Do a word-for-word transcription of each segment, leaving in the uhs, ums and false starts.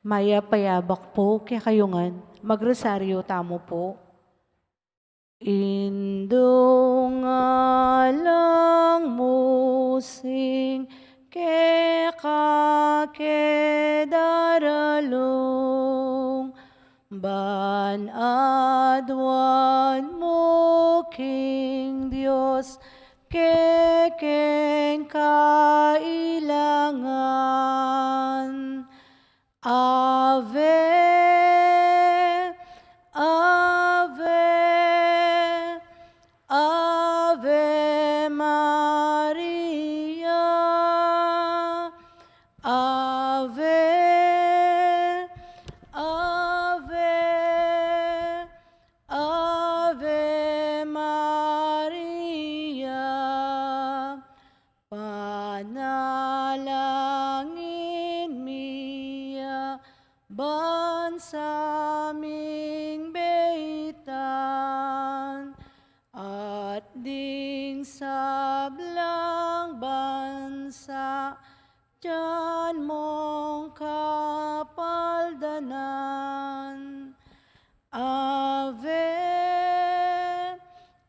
Mayap a yabak pu kekayu ngan. Magrosaryo tamu pu. Indung alang musing keka ke daralung, ban aduan mu king Dios kekeng kailangan. Ave, Ave, Ave Maria. Ave, Ave, Ave Maria. Panalangin mi ya ban sa ming baitan, at ding sablang bansa dian mung kapaldanan. Ave,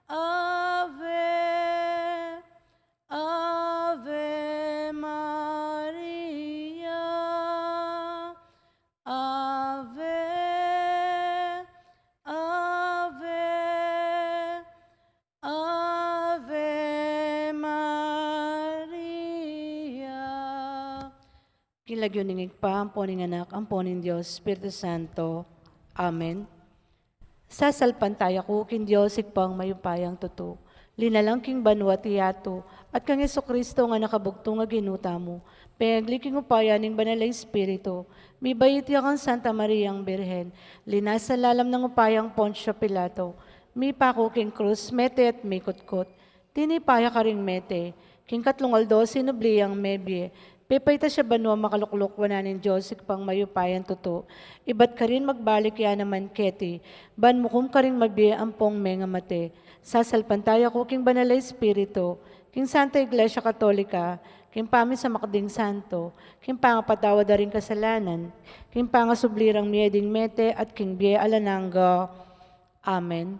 Ave, Ave Maria. Ave, Ave, Ave Maria. King lagyu ning Ibpa, ampo ning Anak, ampo ning Dios Espiritu Santo. Amen. Sasalpantaya ku king Dios, Ibpang mayupayang tutu, linalang king banua at yatu, at kang Jesucristo a anak a bugtung a Ginu tamu, pengagli king upaya ning Banal a Espiritu, mibait ya kang Santa Mariang Birhen, linasa lalam ning upayang Poncio Pilato, mipaku king krus, mete at mikutkut, tinipa ya karing mete, king katlung aldo sinubli yang mebie, pepaitas ya banua, makalukluk wanan ning Dios Ibpang mayupayang tutu, ibat karin magbalik ya naman keti, ban mukum karing mabie ampong mengamate. Sasalpantaya ku king Banal a Espiritu, king Santa Iglesia Katolika, king pamisamak ding santo, king pangapatawad da ring kasalanan, king pangasubli rang mie ding mete, at king bie alang angga. Amen.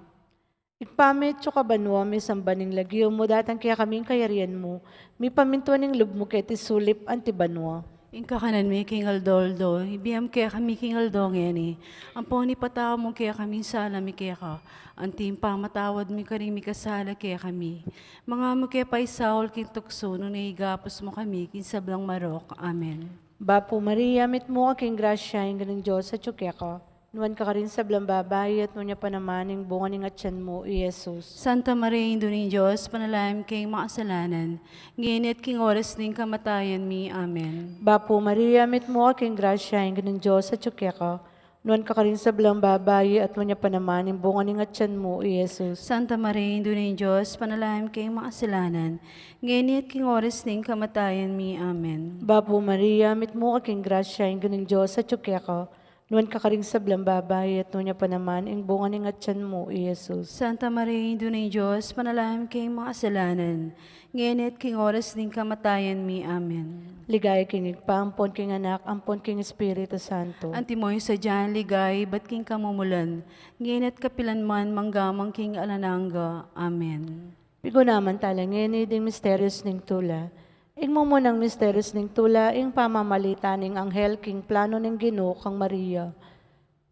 Ibpa mi, atsu ka banua, misamban ing lagyu mu, datang kekami ing kayarian mu, mipamintuan ing lub mu keti sulip anti banua. Ing kakanan mi king aldo-aldo, ibie mu kekami king aldo ngeni, ampon ipatawad mu kekami ing sala mi keka, anti ing pamamatawad mi karing mikasala kekami. Manga mu ke paisaul king tuksu, nune ikabus mu kami king sablang marok. Amen. Bapu Maria, mitmu ka king grasya, ing Ginung Dios atsu keka. Nuan ka karing sablang babai, at nuan ya pa naman ing bunga ning atian mu, i Jesus. Santa Maria, Indu ning Dios, ipanalangin mu kaming makasalanan, ngeni at king oras ning kamatayan mi. Amen. Bapu Maria, mitmu ka king grasya, ing Ginung Dios atsu keka. Nuan ka karing sablang babai, at nuan ya pa naman ing bunga ning atian mu, i Jesus. Santa Maria, Indu ning Dios, ipanalangin mu kaming makasalanan, ngeni at king oras ning kamatayan mi. Amen. Bapu Maria, mitmu ka king grasya, ing Ginung Dios atsu keka. Nuan ka karing sablang babai, at nuan ya pa naman ing bunga ning atian mu, i Jesus. Santa Maria, Indu ning Dios, ipanalangin mu kaming makasalanan, ngeni at king oras ning kamatayan mi. Amen. Ligaya king Ibpa, ampon king Anak, ampon king Espiritu Santo. Antimo ing sadya nang ligaya ibat king kamumulan, ngeni at kapilan man, mangga man king alang angga. Amen. Pigunaman tala ngeni ding misterios ning tula. Ing mumunang misterios ning tula, ing pamamalita ning anghel king plano ning Ginu kang Maria.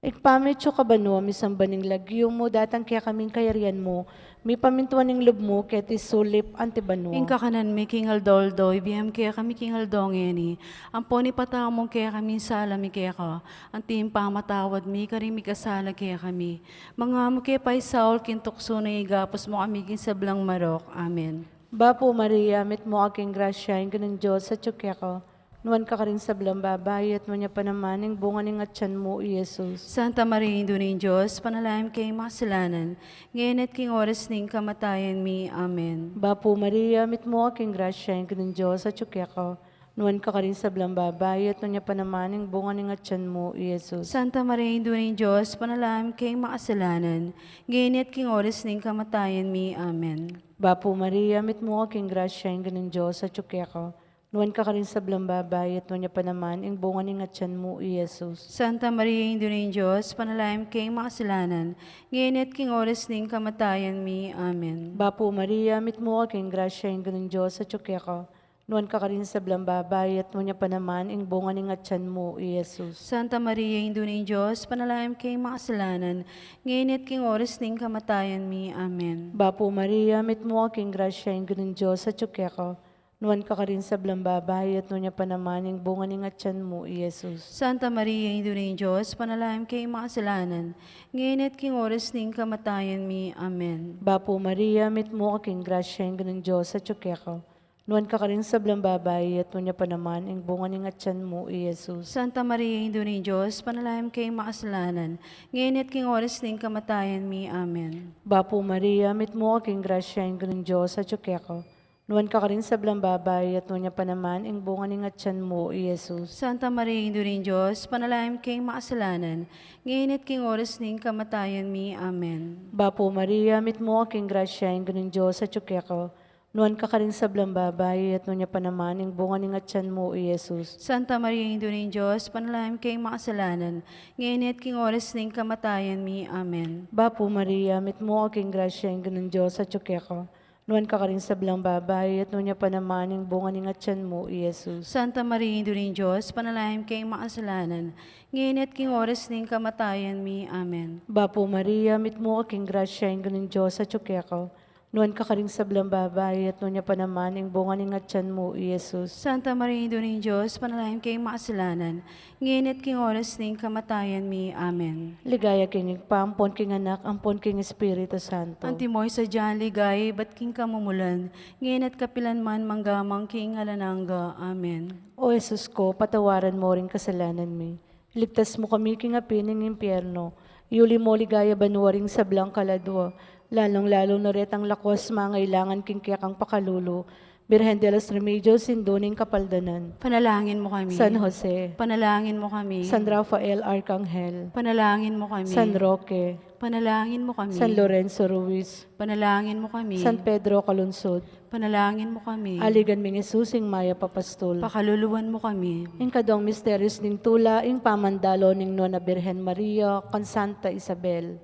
Ibpa mi, atsu ka banua, misamban ing lagyu mu, datang kekami ing kayarian mu, mipamintuan ing lub mu keti sulip anti banua. Ing kakanan mi king aldo-aldo, ibie mu kekami king aldo ngeni, ampon ipatawad mu kekami ing sala mi keka, anti ing pamamatawad mi karing mikasala kekami. Manga mu ke paisaul king tuksu, nune ikabus mu kami king sablang marok. Amen. Bapu Maria, mitmu ka king grasya, ing Ginung Dios atsu keka. Nuan ka karing sablang babai, at nuan ya pa naman ing bunga ning atian mu, i Jesus. Santa Maria, Indu ning Dios, ipanalangin mu kaming makasalanan, ngeni at king oras ning kamatayan mi. Amen. Bapu Maria, mitmu ka king grasya, ing Ginung Dios atsu keka. Nuan ka karing sablang babai, at nuan ya pa naman ing bunga ning atian mu, i Jesus. Santa Maria, Indu ning Dios, ipanalangin mu kaming makasalanan, ngeni at king oras ning kamatayan mi. Amen. Bapu Maria, mitmu ka king grasya, ing Ginung Dios atsu keka. Nuan ka karing sablang babai, at nuan ya pa naman ing bunga ning atyan mu, i Jesus. Santa Maria, Indu ning Dios, ipanalangin mu keng makasalanan, ngeni at king oras ning kamatayan mi. Amen. Bapu Maria, mitmu ka king grasya, ing Ginung Dios atyu keka. Nuan ka karing sablang babai, at nuan ya pa naman ing bunga ning atyan mu, i Jesus. Santa Maria, Indu ning Dios, ipanalangin mu keng makasalanan, ngeni at king oras ning kamatayan mi. Amen. Bapu Maria, mitmu ka king grasya, ing Ginung Dios atyu keka. Nuan ka karing sablang babai, at nuan ya pa naman ing bunga ning atyan mu, i Jesus. Santa Maria, Indu ning Dios, ipanalangin mu keng makasalanan, ngeni at king oras ning kamatayan mi. Amen. Bapu Maria, mitmu ka king grasya, ing Ginung Dios atyu keka. Nuan ka karing sablang babai, at nuan ya pa naman ing bunga ning atyan mu, i Jesus. Santa Maria, Indu ning Dios, ipanalangin mu keng makasalanan, ngeni at king oras ning kamatayan mi. Amen. Bapu Maria, mitmu ka king grasya, ing Ginung Dios atyu keka. Nuan ka karing sablang babai, at nuan ya pa naman ing bunga ning atyan mu, i Jesus. Santa Maria, Indu ning Dios, ipanalangin mu keng makasalanan, ngeni at king oras ning kamatayan mi. Amen. Bapu Maria, mitmu ka king grasya, ing Ginung Dios atyu keka. Nuan ka karing sablang babai, at nuan ya pa naman ing bunga ning atyan mu, i Jesus. Santa Maria, Indu ning Dios, ipanalangin mu keng makasalanan, ngeni at king oras ning kamatayan mi. Amen. Bapu Maria, mitmu ka king grasya, ing Ginung Dios atyu keka. Nuan ka karing sablang babai, at nuan ya pa naman ing bunga ning atyan mu, i Jesus. Santa Maria, Indu ning Dios, ipanalangin mu keng makasalanan, ngeni at king oras ning kamatayan mi. Amen. Bapu Maria, mitmu ka king grasya, ing Ginung Dios atyu keka. Nuan ka karing sablang babai, at nuan ya pa naman ing bunga ning atyan mu, i Jesus. Santa Maria, Indu ning Dios, ipanalangin mu keng makasalanan, ngeni at king oras ning kamatayan mi. Amen. Ligaya king Ibpa, ampon king Anak, ampon king Espiritu Santo. Antimo ing sadyang ligaya ibat king kamumulan, ngeni at kapilan man, mangga man king alang angga. Amen. O Jesus ko, patawaran mu ring kasalanan mi. Iligtas mu kami king api ning impyerno. Iuli mu king ligaya banua ring sablang kaladua, lalung-lalu na retang lakuas mangailangan king kekang pakalulu. Birhen de los Remedios, Indu ning Kapaldanan. Panalangin mu kami. San Jose. Panalangin mu kami. San Rafael Arkanghel. Panalangin mu kami. San Roque. Panalangin mu kami. San Lorenzo Ruiz. Panalangin mu kami. San Pedro Calungsod. Panalangin mu kami. Aligan ming Jesus, ing mayap a pastul. Pakaluluan mu kami. Ing kaduang misteryos ning tula, ing pamandalo ning Nuan a Birhen Maria kang Santa Isabel.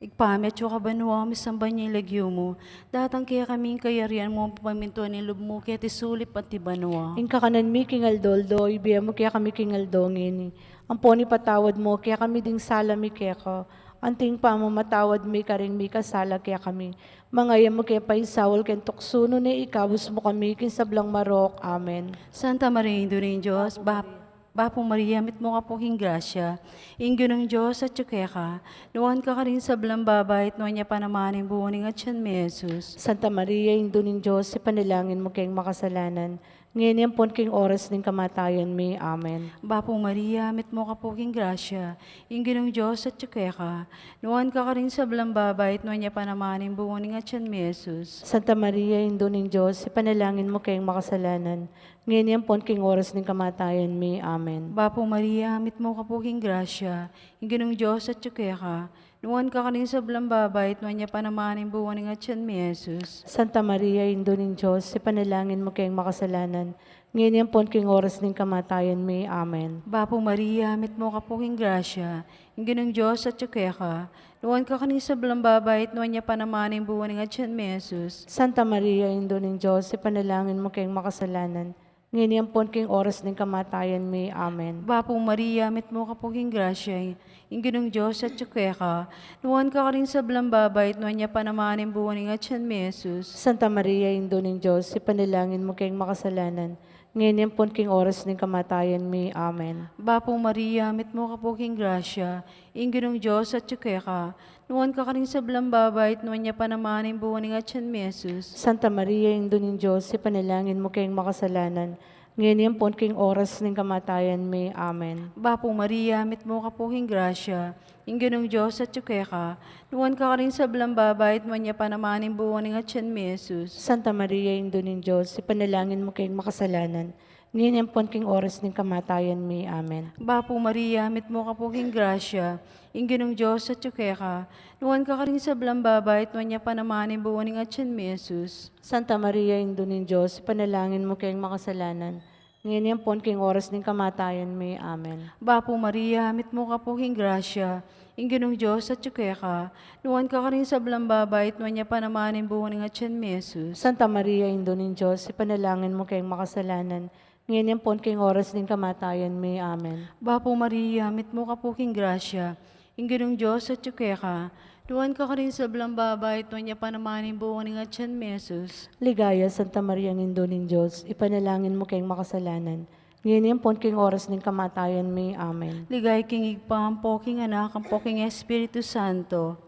Ibpa mi atsu ka banua, misamban ya ing lagyu mu. Datang kekami ing kayarian mu, mipamintuan ing lub mu keti sulip anti banua. Ing kakanan mi king aldo-aldo, ibie mu kekami king aldo ngeni. Ampon ipatawad mu kekami ding sala mi keka, anti ing pamamatawad mi karing mikasala kekami. Manga e mu ke paisaul king tuksu, nune ikabus mu kami king sablang marok. Amen. Santa Maria, Indu ning Dios, Bap-, Bapu Maria, mitmu ka pu king grasya, ing Ginung Dios atyu keka. Nuan ka karing sablang babai, at nuan ya pa naman ing bunga ning atyan mi, Jesus. Santa Maria, Indu ning Dios, ipanalangin mu keng makasalanan, ngeni ampon king oras ning kamatayan mi. Amen. Bapu Maria, mitmu ka pu king grasya, ing Ginung Dios atyu keka. Nuan ka karing sablang babai, at nuan ya pa naman ing bunga ning atyan mi, Jesus. Santa Maria, Indu ning Dios, ipanalangin mu keng makasalanan, ngeni ampon king oras ning kamatayan mi. Amen. Bapu Maria, mitmu ka pu king grasya, ing Ginung Dios atyu keka. Nuan ka karing sablang babai, at nuan ya pa naman ing bunga ning atyan mi, Jesus. Santa Maria, Indu ning Dios, ipanalangin mu keng makasalanan, ngeni ampon king oras ning kamatayan mi. Amen. Bapu Maria, mitmu ka pu king grasya, ing Ginung Dios atyu keka. Nuan ka karing sablang babai, at nuan ya pa naman ing bunga ning atyan mi, Jesus. Santa Maria, Indu ning Dios, ipanalangin mu keng makasalanan, ngeni ampon king oras ning kamatayan mi. Amen. Bapu Maria, mitmu ka pu king grasya, ing Ginung Dios atyu keka. Nuan ka karing sablang babai, at nuan ya pa naman ing bunga ning atyan mi, Jesus. Santa Maria, Indu ning Dios, ipanalangin mu keng makasalanan, ngeni ampon king oras ning kamatayan mi. Amen. Bapu Maria, mitmu ka pu king grasya, ing Ginung Dios atyu keka. Nuan ka karing sablang babai, at nuan ya pa naman ing bunga ning atyan mi, Jesus. Santa Maria, Indu ning Dios, ipanalangin mu keng makasalanan, ngeni ampon king oras ning kamatayan mi. Amen. Bapu Maria, mitmu ka pu king grasya, ing Ginung Dios atyu keka. Nuan ka karing sablang babai, at nuan ya pa naman ing bunga ning atyan mi, Jesus. Santa Maria, Indu ning Dios, ipanalangin mu keng makasalanan, Ngeni ampon king oras ning kamatayan mi. Amen. Bapu Maria, mitmu ka pu king grasya, ing Ginung Dios atyu keka, nuan ka karing sablang babai, at nuan ya pa naman ing bunga ning atyan mi, Jesus. Santa Maria, Indu ning Dios, ipanalangin mu keng makasalanan, ngeni ampon king oras ning kamatayan mi. Amen. Bapu Maria, mitmu ka pu king grasya, ing Ginung Dios atyu keka, nuan ka karing sablang babai, at nuan ya pa naman ing bunga ning atyan mi, Jesus. Santa Maria, Indu ning Dios, ipanalangin mu keng makasalanan, ngeni ampon king oras ning kamatayan mi. Amen. Bapu Maria, mitmu ka pu king grasya, ing Ginung Dios atyu keka, nuan ka karing sablang babai, at nuan ya pa naman ing bunga ning atyan mi, Jesus. Ligaya, Santa Maria, Indu ning Dios, ipanalangin mu keng makasalanan, ngeni ampon king oras ning kamatayan mi. Amen. Ligaya king Ibpa, ampo king Anak, ampo king Espiritu Santo.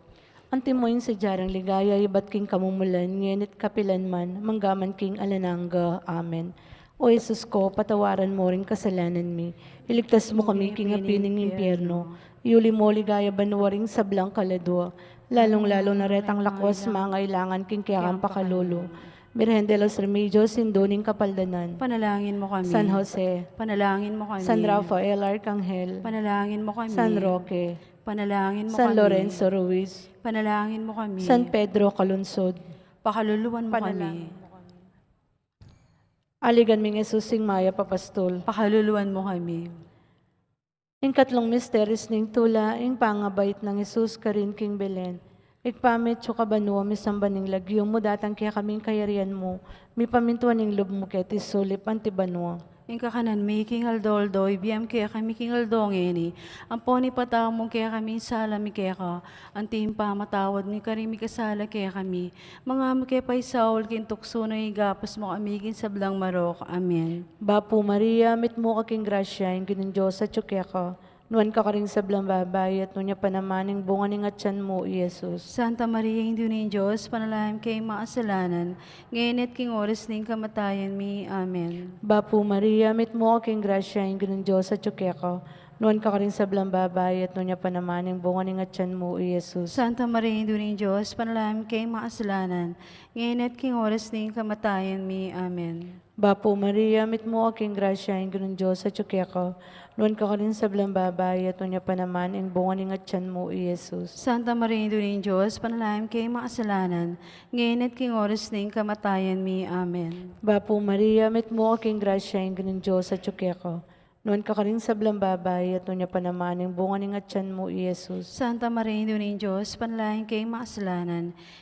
Antimo ing sadya rang ligaya ibat king kamumulan, ngeni at kapilan man, mangga man king alang angga. Amen. O Jesus ko, patawaran mo ring kasalanan mi, iligtas mo kami king api ning impyerno, iuli mo king ligaya banua ring sablang kaladua, lalung-lalu na retang lakuas mangailangan king kekang pakalulu. Birhen de los Remedios, Indu ning Kapaldanan. Panalangin mo kami. San Jose. Panalangin mo kami. San Rafael Arkanghel. Panalangin mo kami. San Roque. Panalangin mo kami. San Lorenzo Ruiz. Panalangin mo kami. San Pedro Calungsod. Pakaluluan mo kami. Panalangin mo kami. Aligan mi ngan Jesus ing mayap a pastul. Pakaluluan mo kami. Ing katlung misteryus ning tula, ing pangabait nang Jesus karin king Belen. Ibpa mi, atsu ka banua, misamban ing lagyu mu, datang kekami ing kayarian mu, mipamintuan ing lub mu keti sulip anti banua. Ing kakanan mi king aldo-aldo, ibie mu kekami king aldo ngeni, ampon ipatawad mu kekami ing sala mi keka, anti ing pamamatawad mi karing mikasala kekami. Manga mu ke paisaul king tuksu, nune ikabus mu kami king sablang marok. Amen. Bapu Maria, mitmu ka king grasya, ing Ginung Dios atyu keka, nuan ka karing sablang babai, at nuan ya pa naman ing bunga ning atyan mu, i Jesus. Santa Maria, Indu ning Dios, ipanalangin mu keng makasalanan, ngeni at king oras ning kamatayan mi. Amen. Bapu Maria, mitmu ka king grasya, ing Ginung Dios atyu keka, nuan ka karing sablang babai, at nuan ya pa naman ing bunga ning atyan mu, i Jesus. Santa Maria, Indu ning Dios, ipanalangin mu keng makasalanan, ngeni at king oras ning kamatayan mi. Amen. Bapu Maria, mitmu ka king grasya, ing Ginung Dios atyu keka, nuan ka karing sablang babai, at nuan ya pa naman ing bunga ning atyan mu, i Jesus. Santa Maria, Indu ning Dios, ipanalangin mu keng makasalanan, ngeni at king oras ning kamatayan mi. Amen. Bapu Maria, mitmu ka king grasya, ing Ginung Dios atyu keka, nuan ka karing sablang babai, at nuan ya pa naman ing bunga ning atyan mu, i Jesus. Santa Maria, Indu ning Dios, ipanalangin mu keng makasalanan,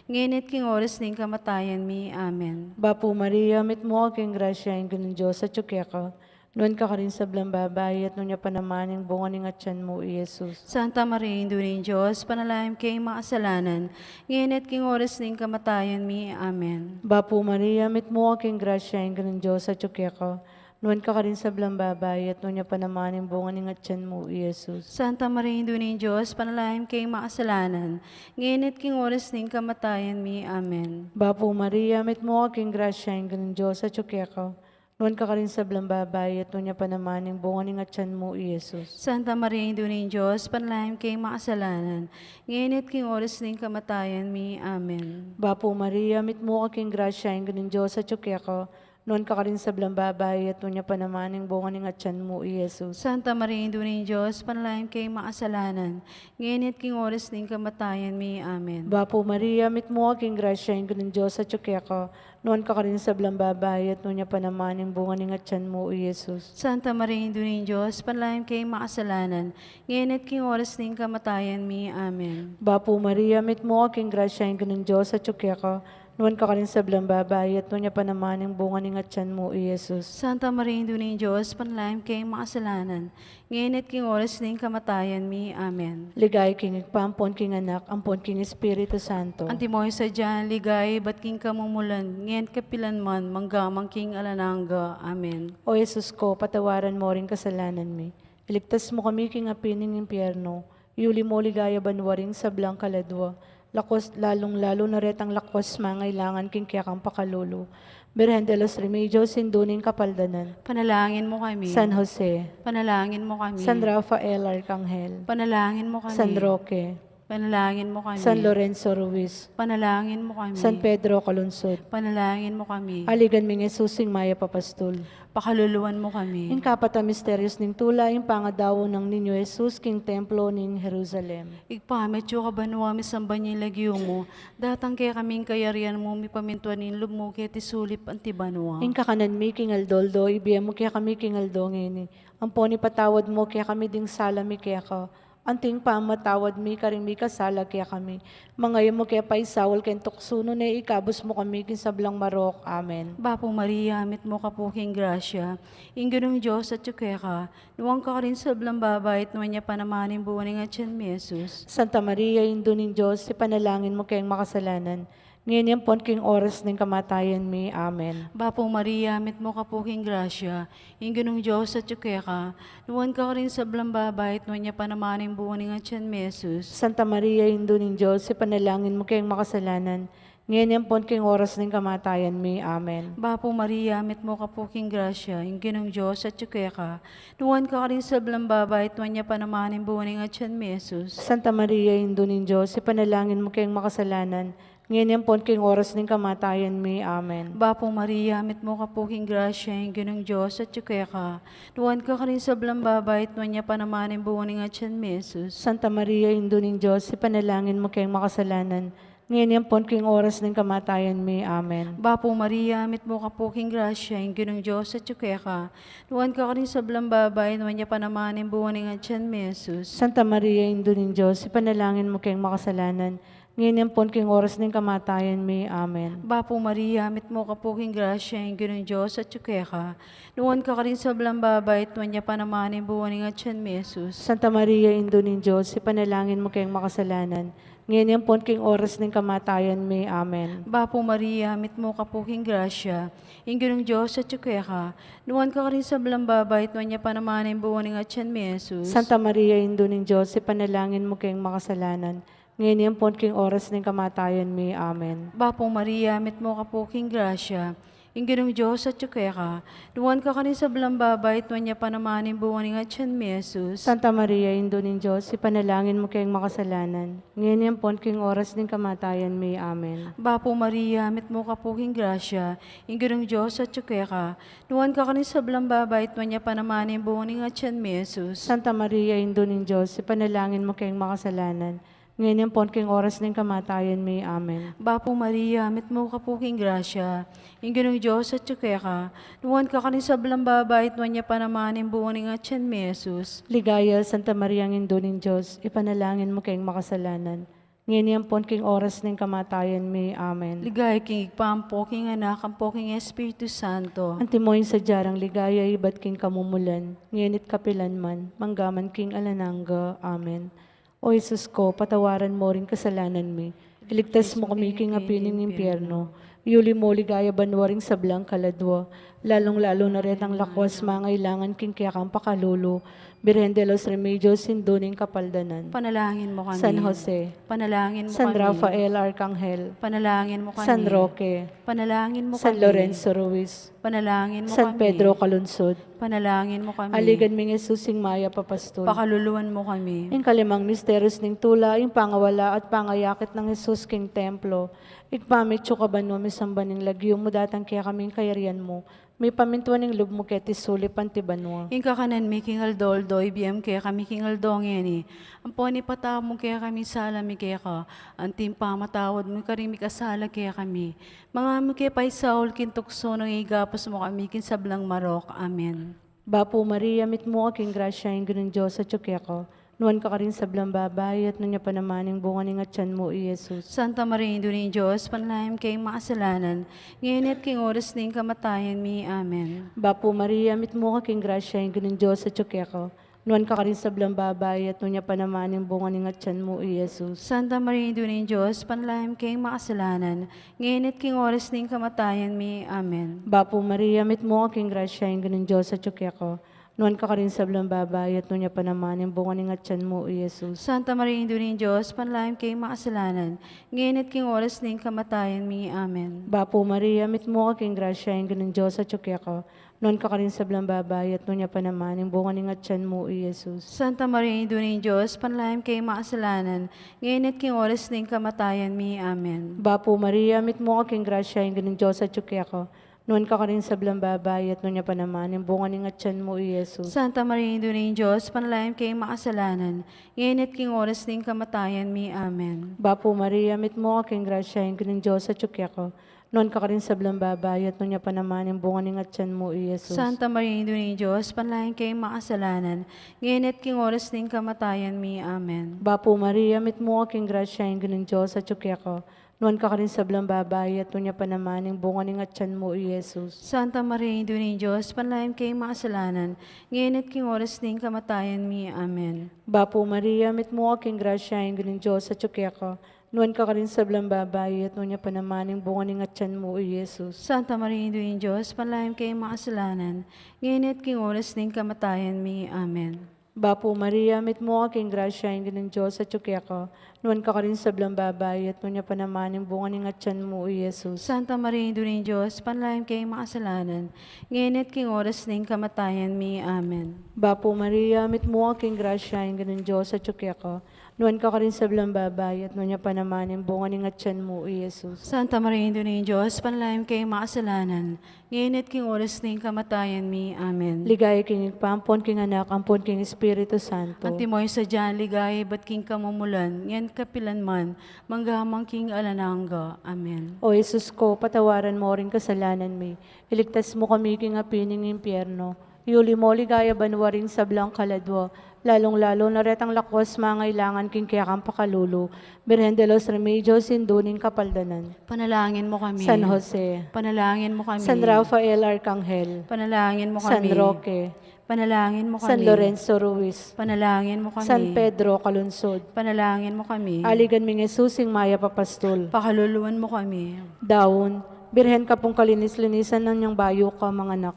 ngeni at king oras ning kamatayan mi. Amen. Bapu Maria, mitmu ka king grasya, ing Ginung Dios atyu keka, nuan ka karing sablang babai, at nuan ya pa naman ing bunga ning atyan mu, i Jesus. Santa Maria, Indu ning Dios, ipanalangin mu keng makasalanan, ngeni at king oras ning kamatayan mi. Amen. Bapu Maria, mitmu ka king grasya, ing Ginung Dios atyu keka, nuan ka karing sablang babai, at nuan ya pa naman ing bunga ning atyan mu, i Jesus. Santa Maria, Indu ning Dios, ipanalangin mu keng makasalanan, ngeni at king oras ning kamatayan mi. Amen. Bapu Maria, mitmu ka king grasya, ing Ginung Dios atyu keka, nuan ka karing sablang babai, at nuan ya pa naman ing bunga ning atyan mu, i Jesus. Santa Maria, Indu ning Dios, ipanalangin mu keng makasalanan, ngeni at king oras ning kamatayan mi. Amen. Bapu Maria, mitmu ka king grasya, ing Ginung Dios atyu keka, nuan ka karing sablang babai, at nuan ya pa naman ing bunga ning atyan mu, i Jesus. Santa Maria, Indu ning Dios, ipanalangin mu keng makasalanan, ngeni at king oras ning kamatayan mi. Amen. Bapu Maria, mitmu ka king grasya, ing Ginung Dios atyu keka, nuan ka karing sablang babai, at nuan ya pa naman ing bunga ning atyan mu, i Jesus. Santa Maria, Indu ning Dios, ipanalangin mu keng makasalanan, ngeni at king oras ning kamatayan mi. Amen. Bapu Maria, mitmu ka king grasya, ing Ginung Dios atyu keka, nuan ka karing sablang babai, at nuan ya pa naman ing bunga ning atyan mu, i Jesus. Santa Maria, Indu ning Dios, ipanalangin mu keng makasalanan, ngeni at king oras ning kamatayan mi. Amen. Ligaya king Ibpa, ampon king Anak, ampon king Espiritu Santo. Antimo ing sadya nang ligaya ibat king kamumulan, ngeni at kapilan man, mangga man king alang angga. Amen. O Jesus ko, patawaran mo ring kasalanan mi, iligtas mo kami king api ning impyerno, iuli mo king ligaya banua ring sablang kaladua, lakuas, lalung-lalu na retang lakuas mangailangan king kekang pakalulu. Birhen de los Remedios, Indu ning Kapaldanan. Panalangin mo kami. San Jose. Panalangin mo kami. San Rafael Arkanghel. Panalangin mo kami. San Roque. Panalangin mu kami. San Lorenzo Ruiz. Panalangin mu kami. San Pedro Calungsod. Panalangin mu kami. Aligan ming Jesus, ing mayap a pastul. Pakaluluan mu kami. Ing kapat a misteryus ning tula, ing pangadaun nang Niño Jesus king templo ning Jerusalem. Ibpa mi, atsu ka banua, misamban ya ing lagyu mu, datang kekami ing kayarian mu, mipamintuan ing lub mu keti sulip anti banua. Ing kakanan mi king aldo-aldo, ibie mu kekami king aldo ngeni. Ampon ipatawad mu kekami ding sala mi keka, anti ing pamamatawad mi karing mikasala kekami. Manga e mu ke paisaul king tuksu, nune ikabus mu kami king sablang marok. Amen. Bapu Maria, mitmu ka pu king grasya, ing Ginung Dios atsu keka, nuan ka karing sablang babai, at nuan ya pa naman ing bunga ning atyan mu, i Jesus. Santa Maria, Indu ning Dios, ipanalangin mu keng makasalanan, ngeni ampon king oras ning kamatayan mi. Amen. Bapu Maria, mitmu ka pu king grasya, ing Ginung Dios atsu keka, nuan ka karing sablang babai, at nuan ya pa naman ing bunga ning atyan mu, i Jesus. Santa Maria, Indu ning Dios, ipanalangin mu keng makasalanan, ngeni ampon king oras ning kamatayan mi. Amen. Bapu Maria, mitmu ka pu king grasya, ing Ginung Dios atsu keka, nuan ka karing sablang babai, at nuan ya pa naman ing bunga ning atyan mu, i Jesus. Santa Maria, Indu ning Dios, ipanalangin mu keng makasalanan, ngeni ampon king oras ning kamatayan mi. Amen. Bapu Maria, mitmu ka pu king grasya, ing Ginung Dios atsu keka, nuan ka karing sablang babai, at nuan ya pa naman ing bunga ning atyan mu, i Jesus. Santa Maria, Indu ning Dios, ipanalangin mu keng makasalanan, ngeni ampon king oras ning kamatayan mi. Amen. Bapu Maria, mitmu ka pu king grasya, ing Ginung Dios atsu keka, nuan ka karing sablang babai, at nuan ya pa naman ing bunga ning atyan mu, i Jesus. Santa Maria, Indu ning Dios, ipanalangin mu keng makasalanan, ngeni ampon king oras ning kamatayan mi. Amen. Bapu Maria, mitmu ka pu king grasya, ing Ginung Dios atsu keka, nuan ka karing sablang babai, at nuan ya pa naman ing bunga ning atyan mu, i Jesus. Santa Maria, Indu ning Dios, ipanalangin mu keng makasalanan, ngeni ampon king oras ning kamatayan mi. Amen. Bapu Maria, mitmu ka pu king grasya, ing Ginung Dios atsu keka, nuan ka karing sablang babai, at nuan ya pa naman ing bunga ning atyan mu, i Jesus. Santa Maria, Indu ning Dios, ipanalangin mu keng makasalanan, ngeni ampon king oras ning kamatayan mi. Amen. Bapu Maria, mitmu ka pu king grasya, ing Ginung Dios atsu keka, nuan ka karing sablang babai, at nuan ya pa naman ing bunga ning atyan mu, i Jesus. Santa Maria, Indu ning Dios, ipanalangin mu keng makasalanan, ngeni ampon king oras ning kamatayan mi. Amen. Bapu Maria, mitmu ka pu king grasya, ing Ginung Dios atsu keka, nuan ka karing sablang babai, at nuan ya pa naman ing bunga ning atyan mu, i Jesus. Santa Maria, Indu ning Dios, ipanalangin mu keng makasalanan, ngeni ampon king oras ning kamatayan mi. Amen. Bapu Maria, mitmu ka pu king grasya, ing Ginung Dios atsu keka, nuan ka karing sablang babai, at nuan ya pa naman ing bunga ning atyan mu, i Jesus. Ligaya, Santa Maria, Indu ning Dios, ipanalangin mu keng makasalanan, ngeni ampon king oras ning kamatayan mi. Amen. Ligaya king Ibpa, ampo king Anak, ampo king Espiritu Santo. Antimo ing sadya rang ligaya ibat king kamumulan, ngeni't kapilan man, manggaman king alang angga. Amen. O Jesus ko, patawaran mo ring kasalanan mi, iligtas mo kami king api ning impyerno, iuli mo king ligaya banua ring sablang kaladua, lalung-lalu na retang lakuas mangailangan king kekang pakalulu. Birhen de los Remedios, Indu ning Kapaldanan. Panalangin mu kami. San Jose. Panalangin mu kami. San Rafael Arcangel. Panalangin mu kami. San Roque. Panalangin mu kami. San Lorenzo Ruiz. Panalangin mu kami. San Pedro Calungsod. Panalangin mu kami. Aligan ming Jesus, ing mayap a pastul. Pakaluluan mu kami. Ing kalimang misteryus ning tula, ing pangawala at pangayakit nang Jesus king templo. Ibpa mi, atsu ka banua, misamban ing lagyu mu, datang kekami ing kayarian mu, mipamintuan ing lub mu keti sulip anti banua. Ing kakanan mi king aldo-aldo, ibie mu kekami king aldo ngeni. Ampon ipatawad mu kekami ing sala mi keka, anti ing pamamatawad mi karing mikasala kekami. Manga e mu ke paisaul king tuksu, nune ikabus mu kami king sablang marok. Amen. Bapu Maria, mitmu ka king grasya, ing Ginung Dios atsu keka. Nuan ka karing sablang babai, at nuan ya pa naman ing bunga ning atyan mu, i Jesus. Santa Maria, Indu ning Dios, ipanalangin mu keng makasalanan, ngeni at king oras ning kamatayan mi. Amen. Bapu Maria, mitmu ka king grasya, ing Ginung Dios atsu keka. Nuan ka karing sablang babai, at nuan ya pa naman ing bunga ning atyan mu, i Jesus. Santa Maria, Indu ning Dios, ipanalangin mu keng makasalanan, ngeni at king oras ning kamatayan mi. Amen. Bapu Maria, mitmu ka king grasya, ing Ginung Dios atsu keka. Nuan ka karing sablang babai, at nuan ya pa naman ing bunga ning atyan mu, i Jesus. Santa Maria, Indu ning Dios, ipanalangin mu keng makasalanan, ngeni at king oras ning kamatayan mi. Amen. Bapu Maria, mitmu ka king grasya, ing Ginung Dios atsu keka. nuan ka karing sablang babai, at nuan ya pa naman ing bunga ning atian mu, i Jesus. Santa Maria, Indu ning Dios, panalangin mi kaming makasalanan, ngeni at king oras ning kamatayan mi. Amen. Bapu Maria, mitmu ka king grasya, ing Ginung Dios atyu keka. Nuan ka karing sablang babai, at nuan ya pa naman ing bunga ning atian mu, i Jesus. Santa Maria, Indu ning Dios, panalangin mi kaming makasalanan, ngeni at king oras ning kamatayan mi. Amen. Bapu Maria, mitmu ka king grasya, ing Ginung Dios atyu keka. Nuan ka karing sablang babai, at nuan ya pa naman ing bunga ning atian mu, i Jesus. Santa Maria, Indu ning Dios, panalangin mi kaming makasalanan, ngeni at king oras ning kamatayan mi. Amen. Bapu Maria, mitmu ka king grasya, ing Ginung Dios atyu keka. Nuan ka karing sablang babai, at nuan ya pa naman ing bunga ning atian mu, i Jesus. Santa Maria, Indu ning Dios, panalangin mi kaming makasalanan, ngeni at king oras ning kamatayan mi. Amen. Bapu Maria, mitmu ka king grasya, ing Ginung Dios atyu keka. Nuan ka karing sablang babai, at nuan ya pa naman ing bunga ning atian mu, i Jesus. Santa Maria, Indu ning Dios, panalangin mi kaming makasalanan, ngeni at king oras ning kamatayan mi. Amen. Bapu Maria, mitmu ka king grasya, ing Ginung Dios atyu keka. Nuan ka karing sablang babai, at nuan ya pa naman ing bunga ning atian mu, i Jesus. Santa Maria, Indu ning Dios, panalangin mi kaming makasalanan, ngeni at king oras ning kamatayan mi. Amen. Bapu Maria, mitmu ka king grasya, ing Ginung Dios atyu keka. Nuan ka karing sablang babai, at nuan ya pa naman ing bunga ning atian mu, i Jesus. Santa Maria, Indu ning Dios, panalangin mi kaming makasalanan, ngeni at king oras ning kamatayan mi. Amen. Ligaya king Ibpa, ampon king Anak, ampon king Espiritu Santo. Antimo ing sadya nang ligaya ibat king kamumulan, ngeni at kapilan man, mangga man king alang angga. Amen. O Jesus ko, patawaran mu ring kasalanan mi, iligtas mu kami king api ning impyerno, iuli mu king ligaya banua ring sablang kaladua, lalung-lalu na retang lakuas mangailangan king kekang pakalulu. Birhen de los Remedios, Indu ning Kapaldanan. Panalangin mu kami. San Jose. Panalangin mu kami. San Rafael Arkanghel. Panalangin mu kami. San Roque. Panalangin mu kami. San Lorenzo Ruiz. Panalangin mu kami. San Pedro Calungsod. Panalangin mu kami. Aligan ming Jesus, ing mayap a pastul. Pakaluluan mu kami. Daun, Birhen ka pung kalinis-linisan nang bayu ka manganak.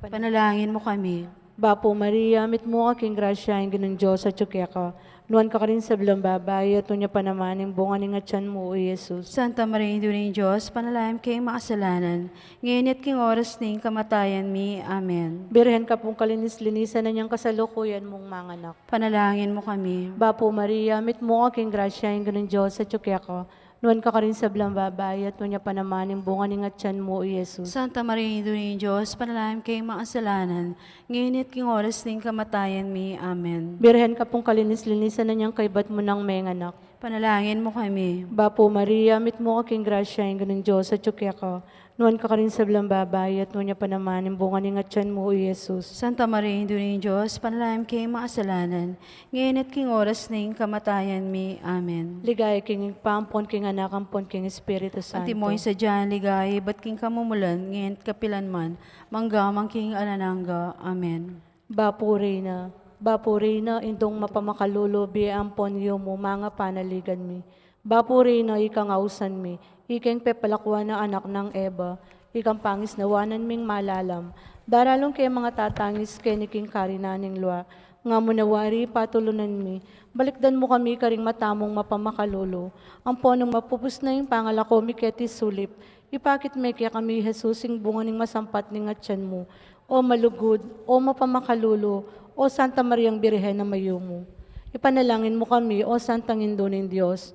Panalangin mu kami. Bapu Maria, mitmu ka king grasya, ing Ginung Dios atyu keka. Nuan ka karing sablang babai, at nuan ya pa naman ing bunga ning atian mu, i Jesus. Santa Maria, Indu ning Dios, panalangin mi kaming makasalanan, ngeni at king oras ning kamatayan mi. Amen. Birhen ka pung kalinis-linisan nang kasalukuyan mung manganak. Panalangin mu kami. Bapu Maria, mitmu ka king grasya, ing Ginung Dios atyu keka. Nuan ka karing sablang babai, at nuan ya pa naman ing bunga ning atian mu, i Jesus. Santa Maria, Indu ning Dios, panalangin mi kaming makasalanan, ngeni at king oras ning kamatayan mi. Amen. Birhen ka pung kalinis-linisan nang kaybat mu nang menganak. Panalangin mu kami. Bapu Maria, mitmu ka king grasya, ing Ginung Dios atyu keka. Nuan ka karing sablang babai, at nuan ya pa naman ing bunga ning atian mu, i Jesus. Santa Maria, Indu ning Dios, panalangin mi kaming makasalanan, ngeni at king oras ning kamatayan mi. Amen. Ligaya king Ibpa, ampon king Anak, ampon king Espiritu Santo. Antimo ing sadya nang ligaya ibat king kamumulan, ngeni at kapilan man, mangga man king alang angga. Amen. Bapu Reyna, Bapu Reyna, Indung mapamakalulu, bie ampon yumu, manga panaligan mi. Bapu Reyna, ikang ausan mi, ikeng pepalakuan a anak nang Eva, ikang pangisnawanan ming malalam, daralung ke mangatatangis keni king karinan ning lua, nga mu na wari patulunan mi, balikdan mu kami karing mata mung mapamakalulu, ampon nung mapupus na ing pangalako mi keti sulip, ipakit me kekami i Jesus, ing bunga ning masampat ning atian mu. O malugud, o mapamakalulu, o Santa Mariang Birhen a mayumu. Ipanalangin mu kami, o Santang Indu ning Dios.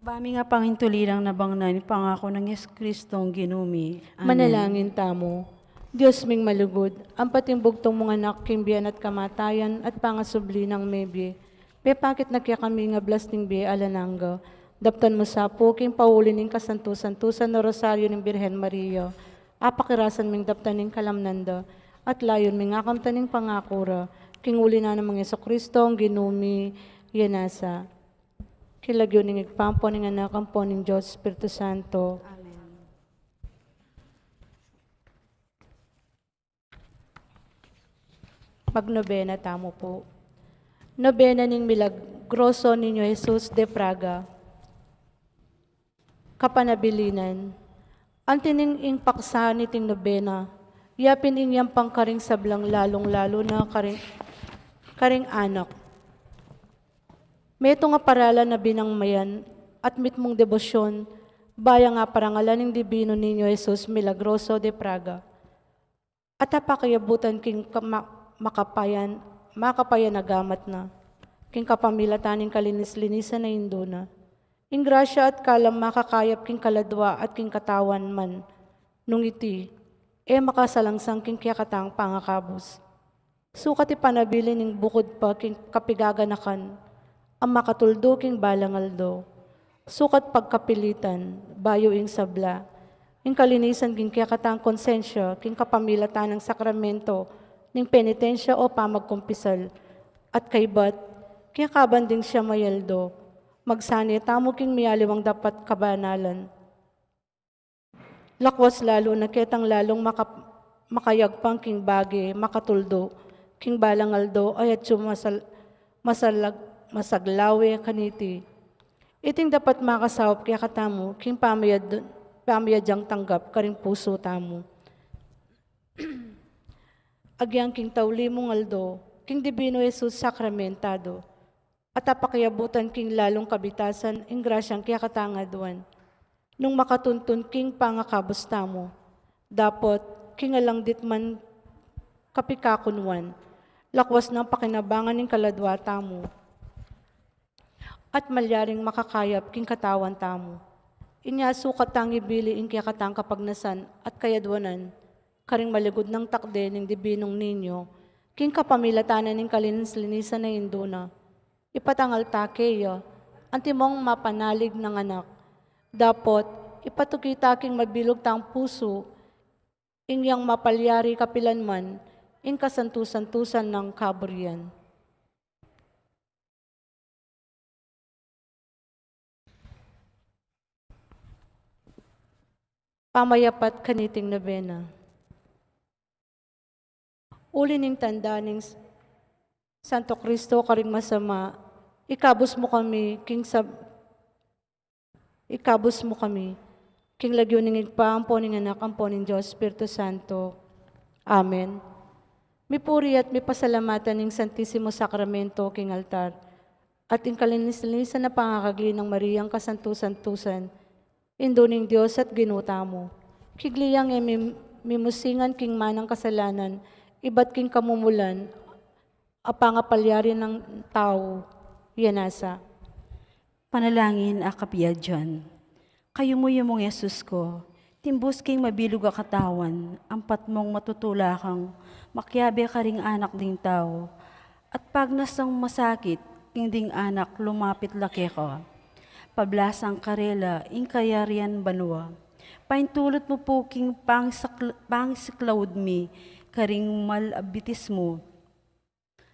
Ba mi ngan pangintulilang nabangnan ing pangaku nang Jesucristong Ginu mi. Amen. Manalangin tamu. Dios ming malugud, ampat ing bugtung mung Anak king bie na at kamatayan at pangasubli nang mebie, pepakit na kekami ing ablas ning bie alang angga. Daptan mu sa pu king pauli ning kasantu-santusan a Rosario ning Birhen Maria, apakirasan ming daptan ing kalamnan da, at layun ming akamtan ing pangaku ra, king uli na nang Jesucristong Ginu mi. Amen. King lagyu ning Ibpa, ampon ning Anak, ampon ning Dios Espiritu Santo. Amen. Magnobena tamu pu. Nobena ning Milagroso Niño Jesus de Praga. Kapanabilinan. Anti ning ing paksa niting nobena, yapin ing yampang karing sablang, lalung-lalu na karing, karing anak. Metung a paralan a binangmayan at mitmung debosyon, baya nga parangalan ning Divino Niño Jesus Milagroso de Praga. At apakiabutan king ka-, ma-, makapayan, makapayan a gamat na, king kapamilatan ning kalinis-linisan a Indu na. Ing grasya at kalam makakayap king kaladua at king katawan man, nung iti, e makasalangsang king kekatang pangakabus. Sukat ipanabilin ning bukud pa king kapigaganakan, a makatuldu king balang aldo. Sukat pagkapilitan, bayu ing sabla, ing kalinisan king kekatang konsensya, king kapamilatan ning sakramento, ning penitensya o pamagkumpisal, at kaybat, kekaban ding siyam a aldo, magsane tamu king mialiwang dapat kabanalan. Lakwas lalu na ketang lalung maka-, makayagpang king bage, makatuldu, king balang aldo, ay atyu masal-, masalag-, masaglawe kaniti. Iting dapat makasaup kekatamu, king pamayad-, pamayadyang tanggap karing pusu tamu. Agyang king tauli mung aldo, king Dibinu Jesus sakramentado, at apakiabutan king lalung kabitasan ing grasyang kekatang aduan. Nung makatuntun king pangakabus tamu, dapot king alang ditman kapikakunuan, lakwas nang pakinabangan ing kaladua tamu, at malyaring makakayap king katawan tamu. Inya sukat tang ibili ing kekatang kapagnasan at kayaduanan, karing maligud nang takde ning Dibinung Ninyo, king kapamilatan na ning kalinis-linisan a Indu na. Ipatangal ta keya, antimong mapanalig nang anak. Dapot, ipatuki ta king mabilug tang pusu, ing yang mapalyari kapilan man, ing kasantu-santusan nang kaburian. Pamayapat kaniting nobena. Uli ning tanda ning S-, Santo Cristo karing masama, ikabus mu kami king sab-, ikabus mu kami king lagyu ning Ibpa, ampo ning Anak, ampo ning Dios Espiritu Santo. Amen. Mipuri at mipasalamatan ning Santisimo Sakramento king altar, at ing kalinis-linisan a pangakagli nang Mariang kasantu-santusan, Indu ning Dios at Ginu tamu. Kigli yang e mim-, mimusingan king manang kasalanan, ibat king kamumulan, a pangapalyari nang tau, ya nasa. Panalangin a kapiadyan. Kayumu-yumung Jesus ku, timbus king mabilug a katawan, ampat mung matutulakang makiabe karing anak ding tau, at pagnas nang masakit king ding anak lumapit la keka. Pablasang karela ing kayarian banua. Paintulut mu pu king pangisakl-, pangisiklaud mi karing mal a bitis mu.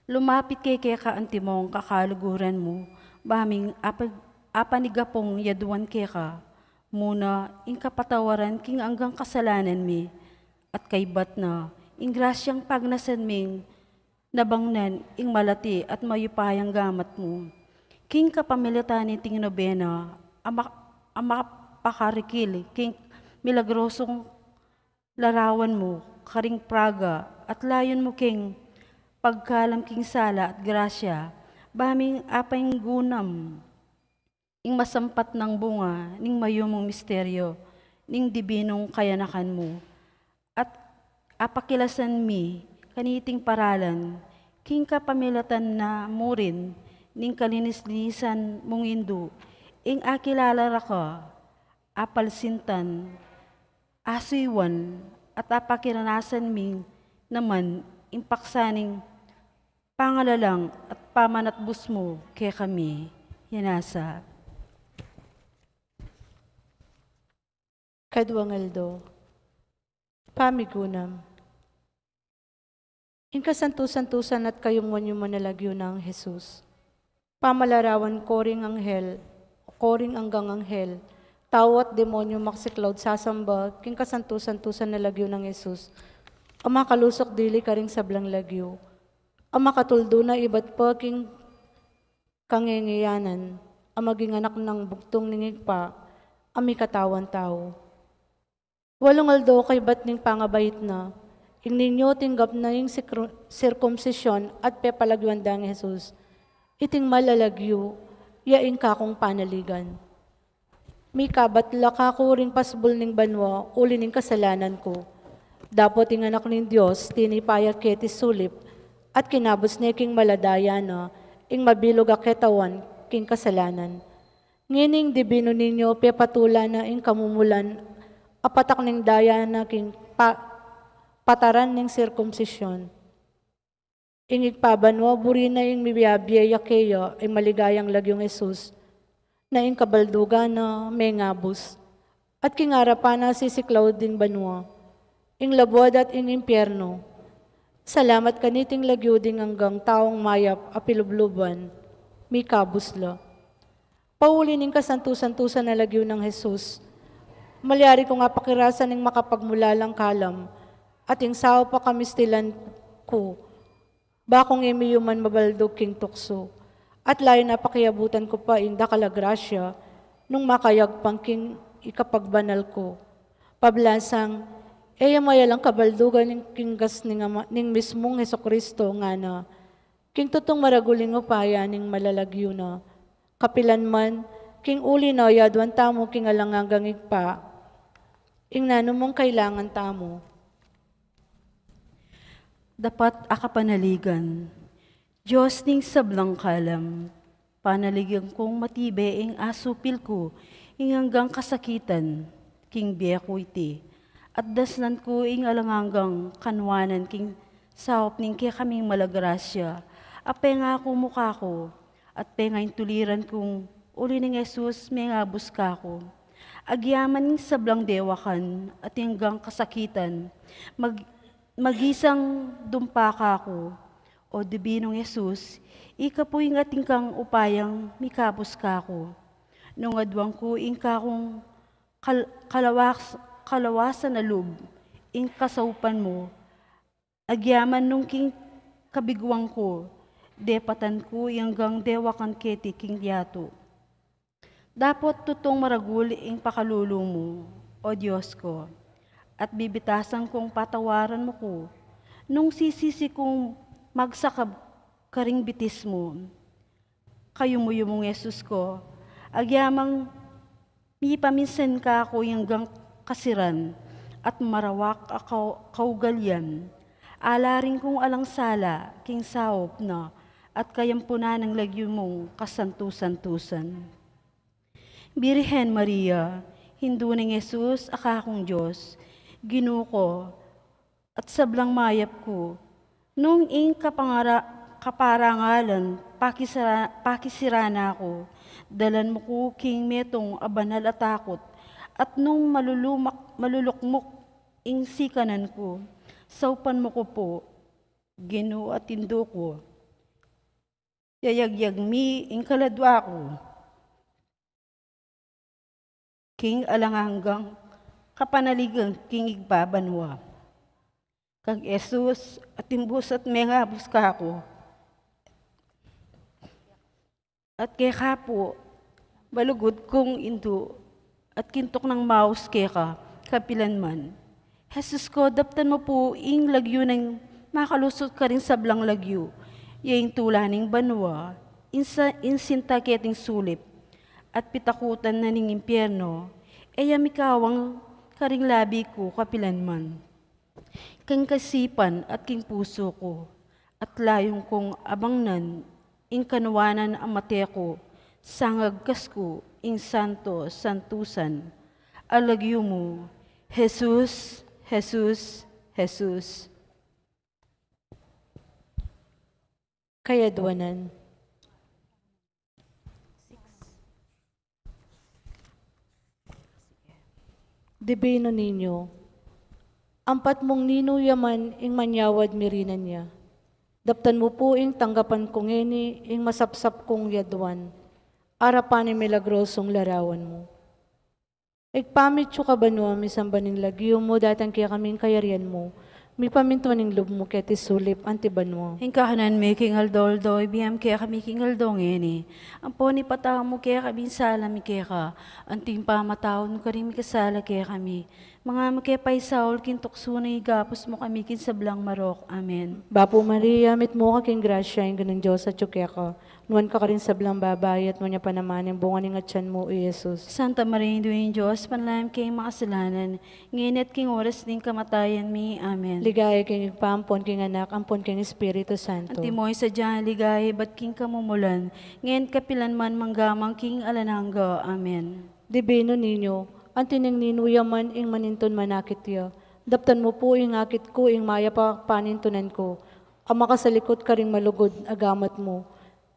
Lumapit ke keka antimong kakaluguran mu, ba ming apa-, apanigapung yaduan keka, muna ing kapatawaran king anggang kasalanan mi, at kaybat na, ing grasyang pagnasan ming nabangnan ing malati at mayupayang gamat mu. King kapamilatan niting nobena, a ma-, a mapakarikil king milagrosung larawan mu karing praga at layun mu king pagkalam king sala at grasya, ba ming apainggunam ing masampat nang bunga ning mayumung misteryo ning dibinung kayanakan mu, at apakilasan mi kaniting paralan king kapamilatan na murin ning kalinis-linisan mung Indu, ing akilala ra ka, apalsintan, asuyuan, at apakiranasan mi naman ing paksa ning pangalalang at pamanatbus mu kekami. Yan nasa. Kaduang aldo. Pamigunam. Ing kasantu-santusan at kayumuan yu man a lagyu nang Jesus. Pamalarawan koring anghel, koring anggang anghel, tau at demonyu maksiklaud sasamba king kasantu-santusan a lagyu nang Jesus, a makalusuk dili karing sablang lagyu, a makatuldu na ibat pa king kangengeyanan, a maging anak nang bugtung ning Ibpa, a mikatawan tau. Walung aldo kaybat ning pangabait na, ing ninyu tinggap na ing sikru-, sirkumsisyon at pepalagyuan dang Jesus. Iting mal a lagyu, ya ing kakung panaligan. Mikabat la kaku ring pasbul ning banua, uli ning kasalanan ku. Dapot ing Anak ning Dios, tinipa ya keti sulip, at kinabus ne king maladaya na, ing mabilug a ketawan king kasalanan. Ngening dibinu ninyo, pepatulan na ing kamumulan, a patak ning daya na king pa-, pataran ning sirkumsisyon. Ing Ibpa banua, buri na ing mibiabie ya keya, ing maligayang lagyung Jesus, na ing kabaldugan na mengabus, at king arapan na sisiklaud ding banua, ing labuad at ing impiernu. Salamat kaniting lagyu ding anggang taung mayap a pilubluban, mikabus la. Pauli ning kasantusan-tusan a lagyu nang Jesus, malyari kung apakirasan ing makapagmulalang kalam, at ing saup a kamistilan ku, ba kung e mi man mabaldug king tuksu, at layun a pakiabutan ku pa ing dakal a grasya, nung makayagpang king ikapagbanal ku. Pablasang, e ya mayalang kabaldugan ning king gas ning Ama, ning mismung Jesucristo ngana, king tutung maragul ing upaya ning malalagyu na. Kapilan man, king uli na, yaduan tamu king alang anggang Ibpa, ing nanumang kailangan tamu. Dapat a kapanaligan. Dios ning sablang kalam, panaligan kung matibe ing asupil ku, ing anggang kasakitan, king bie ku iti. At dasnan ku ing alang anggang kanuanan king saup ning kekaming malagrasya, a pengaku mu kaku, at pengaintuliran kung uli nang Jesus mengabus kaku. Agyaman ing sablang dewakan at ing anggang kasakitan, mag-, magisang dumpa kaku, O Dibinung Jesus, ika pu ing atin kang upayang mikabus kaku. Nung aduan ku ing kakung kal-, kalawas-, kalawasan a lub, ing kasaupan mu, agyaman nung king kabiguan ku, depatan ku ing anggang dewakan keti king yatu. Dapot tutung maragul ing pakalulu mu, O Dios ku, at bibitasan kung patawaran mu ku, nung sisisi kung magsakab karing bitis mu. Kayumu-yumung Jesus ku, agyamang mipaminsan kaku ing anggang kasiran at marawak a kau-, kaugalian, ala rin kung alang sala king saup na at kayampunan ning lagyu mung kasantu-santusan. Birhen Maria, Indu nang Jesus a kakung Dios, Ginu ku, at sablang mayap ku, nung ing kapangara-, kaparangalan pakisira-, pakisira na ku, dalan mu ku king metung a banal a takut, at nung malulumak-, malulukmuk ing sikanan ku, saupan mu ku pu, Ginu at Indu ku. Yayagyag mi ing kaladua ku king alang anggang kapanaligan king Ibpa banua. Kang Jesus, atin bus at mengabus kaku. At keka pu, balugud kung Indu, at kintuk nang maus keka, kapilan man. Jesus ku, daptan mu pu ing lagyu nang makalusut karing sablang lagyu, ya ing tula ning banua, ing sa-, ing sinta keting sulip, at pitakutan na ning impiernu, e ya mikawang karing labi ku kapilan man. King kaisipan at king pusu ku, at layun kung abangnan ing kanuanan a mate ku, sangagkas ku ing santo-santusan a lagyu mu, Jesus, Jesus, Jesus. Kayaduanan. Dibinu Niño, ampat mung ninu ya man ing manyawad mirinan ya. Daptan mu pu ing tanggapan ku ngeni ing masapsap kung yaduan, arapan ning milagrosung larawan mu. Ibpa mi atsu ka banua, misamban ing lagyu mu, datang kekami ing kayarian mu, mipamintuan ing lub mu keti sulip anti banua. Ing kakanan mi king aldo-aldo ibie mu kekami king aldo ngeni. Ampon ipatawad mu kekami ing sala mi keka, anti ing pamamatawad mu karing mikasala kekami. Manga mu ke paisaul king tuksu, nune ikabus mu kami king sablang marok. Amen. Bapu Maria, mitmu ka king grasya, ing Ginung Dios atsu keka. Nuan ka karing sablang babai, at nuan ya pa naman ing bunga ning atyan mu, i Jesus. Santa Maria, Indu ning Dios, ipanalangin mu kaming makasalanan, ngeni at king oras ning kamatayan mi. Amen. Ligaya king Ibpa, ampon king Anak, ampon king Espiritu Santo. Antimo ing sadya nang ligaya ibat king kamumulan, ngeni at kapilan man, mangga man king alang angga. Amen. Divino Niño, anti ning ninu ya man ing manintun manakit ya, daptan mu pu ing akit ku ing mayap a panintunan ku, a makasalikut karing malugud a gamat mu.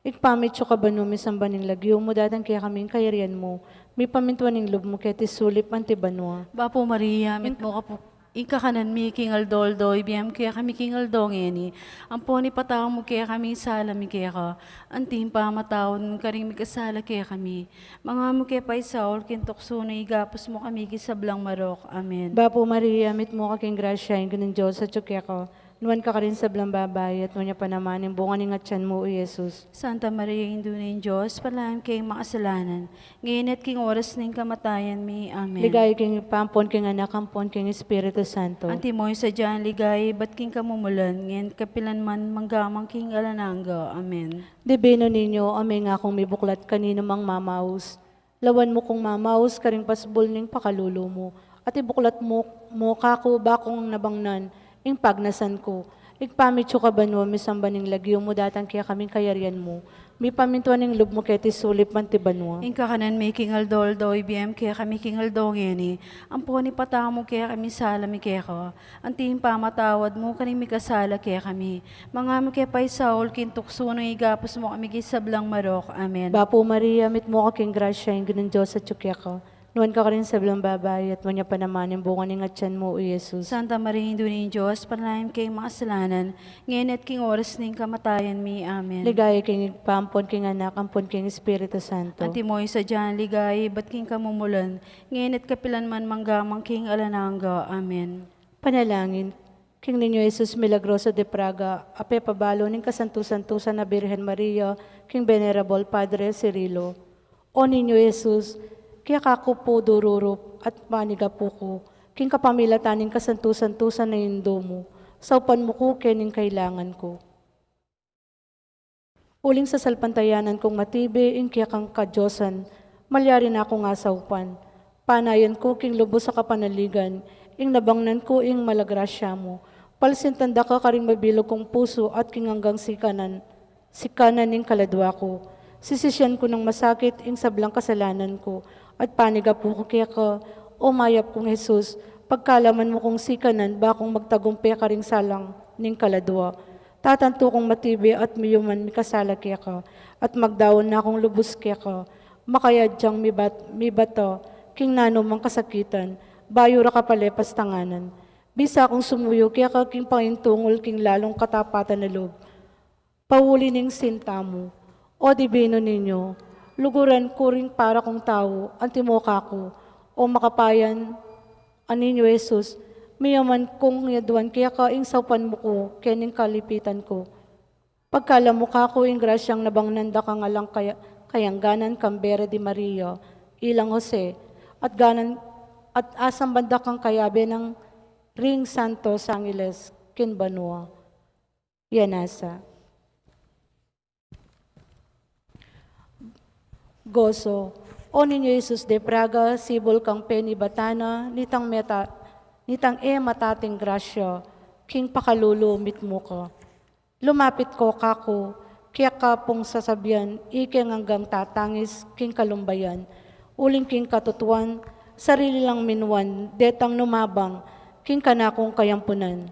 Ing pamitsu ka banua, misamban ing lagyu mu, datang kekami ing kayarian mu, mipamintuan ing lub mu keti sulip anti banua. Bapu Maria, mitmu ka pu ing kakanan mi king aldo-aldo, ibie mu kekami king aldo ngeni. Ampon ipatawad mu kekami ing sala mi keka, anti ing pamamatawad mi karing mikasala kekami. Manga mu ke paisaul king tuksu, nune ikabus mu kami king sablang marok. Amen. Bapu Maria, mitmu ka king grasya, ing Ginung Dios atyu keka. Nuan ka karing sablang babai, at nuan ya pa naman ing bunga ning atyan mu, i Jesus. Santa Maria, Indu ning Dios, ipanalangin mu kaming makasalanan, ngeni at king oras ning kamatayan mi. Amen. Ligaya king Ibpa, ampon king Anak, ampon king Espiritu Santo. Antimo ing sadya nang ligaya ibat king kamumulan, ngeni at kapilan man, mangga man king alang angga. Amen. Divino Niño, a mengaku kung mibuklat kaninumang mamaus, lawan mu kung mamaus karing pasbul ning pakalulu mu, at ibuklat mu, mu kaku bakung nabangnan ing pagnasan ku. Ing pamitsu ka banua, misamban ing lagyu mu, datang kekami ing kayarian mu, mipamintuan ing lub mu keti sulip anti banua. Ing kakanan mi king aldo-aldo, ibie mu kekami king aldo ngeni. Ampon ipatawad mu kekami ing sala mi keka, anti ing pamamatawad mu karing mikasala kekami. Manga mu ke paisaul king tuksu, nune ikabus mu kami king sablang marok. Amen. Bapu Maria, mitmu ka king grasya, ing Ginung Dios atyu keka. Nuan ka karing sablang babai, at nuan ya pa naman ing bunga ning atyan mu, i Jesus. Santa Maria, Indu ning Dios, ipanalangin mu kaming makasalanan, ngeni at king oras ning kamatayan mi. Amen. Ligaya king Ibpa, ampon king Anak, ampon king Espiritu Santo. Antimo ing sadya nang ligaya ibat king kamumulan, ngeni at kapilan man, mangga man king alang angga. Amen. Panalangin. King Niño Jesus Milagroso de Praga, a pepabalu ning kasantu-santusan a Birhen Maria, king Venerable Padre Cirilo. O Niño Jesus, keka ku pu dururup at panigapu ku, king kapamilatan ning kasantu-santusan a Indu mu, saupan mu ku kening kailangan ku. Uling sasalpantayanan kung matibe ing kekang kadiosan, malyari na kung asaupan. Panayan ku king lubus a kapanaligan ing nabangnan ku ing malagrasya mu. Palsintan da ka karing mabilug kung pusu at king anggang sikanan, sikanan ning kaladua ku. Sisisian ku nang masakit ing sablang kasalanan ku, at panigapu ku keka, O mayap kung Jesus, pagkalaman mu kung sikanan bakung magtagumpe karing salang ning kaladua. Tatantu kung matibe at miyuman mikasala keka, at magdaun na kung lubus keka, makayadyang mibat-, mibata king nanumang kasakitan, bayu ra ka palepas tanganan. Bisa kung sumuyu keka king pangintungul king lalung katapatan a lub. Pauli ning sinta mu. O Divino Niño, luguran ku ring para kung tau, antimo kaku, O makapayan a Niño Jesus, miyaman kung yaduan keka ing saupan mu ku kening kalipitan ku. Pagkalam mu kaku ing grasyang nabangnan da kang alang kaya-, kayangganan kang Bere de Maria, ilang Jose, at ganan, at asamban da kang kayabe nang ring Santos Angeles king banua. Yan nasa. Gozo. O Niño Jesus de Praga, sibul kang penibatan na nitang meta-, nitang e matating grasya, king pakalulu mitmu ka. Lumapit ko kaku, keka pung sasabian, ikeng anggang tatangis king kalumbayan, uling king katutuan, sarili lang minuan, detang numabang king kanakung kayampunan.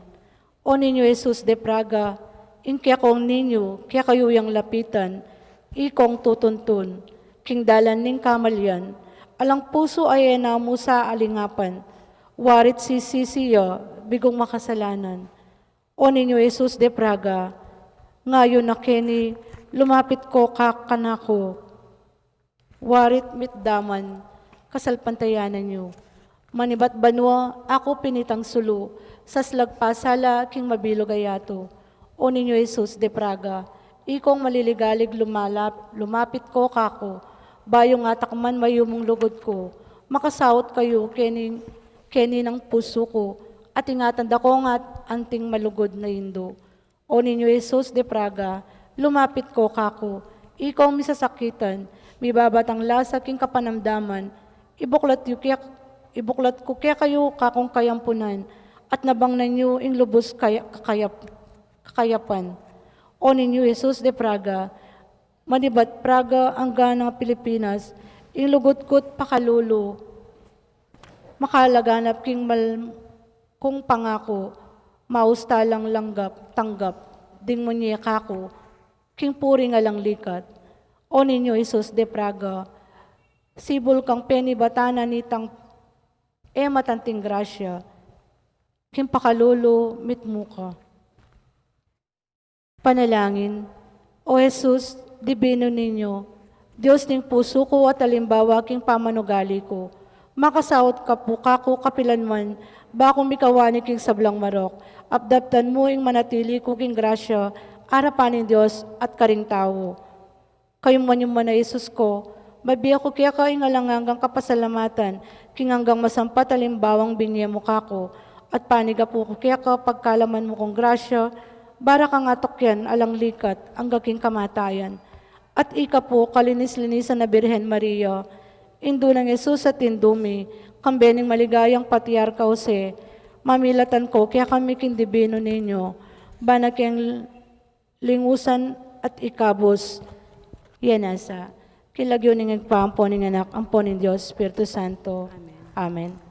O Niño Jesus de Praga, ing kekong Niñu, kekayu yang lapitan, ikong tutuntun king dalan ning kamalian, alang pusu a e na mu sa alingapan, warit sisisi ya, bigung makasalanan. O Niño Jesus de Praga, ngayun na keni, lumapit ko ka kanaku. Warit mitdaman, kasalpantayanan yu. Manibat banua, aku pinitang sulu, saslag pasala king mabilug a yatu. O Niño Jesus de Praga, ikong maliligalig lumalap-, lumapit ko kaku, bayung atakman mayumung lugud ku, makasaut kayu keni, keni nang pusu ku, at ingatan da ko nga anting malugud na Indu. O Niño Jesus de Praga, lumapit ko kaku, Ikaw misasakitan, mibabatang lasa king kapanamdaman, ibuklat yu kek-, ibuklat ku kekayu kakung kayampunan, at nabangnan yu ing lubus kaya-, kakayap-, kakayapan. O Niño Jesus de Praga, manibat Praga anggang Pilipinas, ing lugud ku't pakalulu, makalaganap king mal-, kung pangaku, mausta lang langgap, tanggap, ding munye kaku, king puri ngan alang likat. O Niño Jesus de Praga, sibul kang penibatan na nitang e matanting grasya, king pakalulu mitmu ka. Panalangin. O Jesus, Divino Niño, Dios ning pusu ku at alimbawa king pamanugali ku. Makasaut ka pu kaku kapilan man, ba kung mikawani king sablang marok, apdaptan mu ing manatili ku king grasya, arapan ning Dios at karing tau. Kayuman yu man a Jesus ku, babie ku keka ing alang anggang kapasalamatan, king anggang masampat a alimbawang binye mu kaku, at panigapu ku keka pagkalaman mu kung grasya, ba ra kang atukyan alang likat, angga king kamatayan. At ika pu, kalinis-linisan a Birhen Maria, indu nang Jesus at indu mi, kambe ning maligayang Patriarka Jose, mamilatan ku kekami king Divino Niño, ba na keng lingusan at ikabus. Yan nasa. King lagyu ning Ibpa, ampo ning Anak, ampo ning Dios Espiritu Santo. Amen. Amen.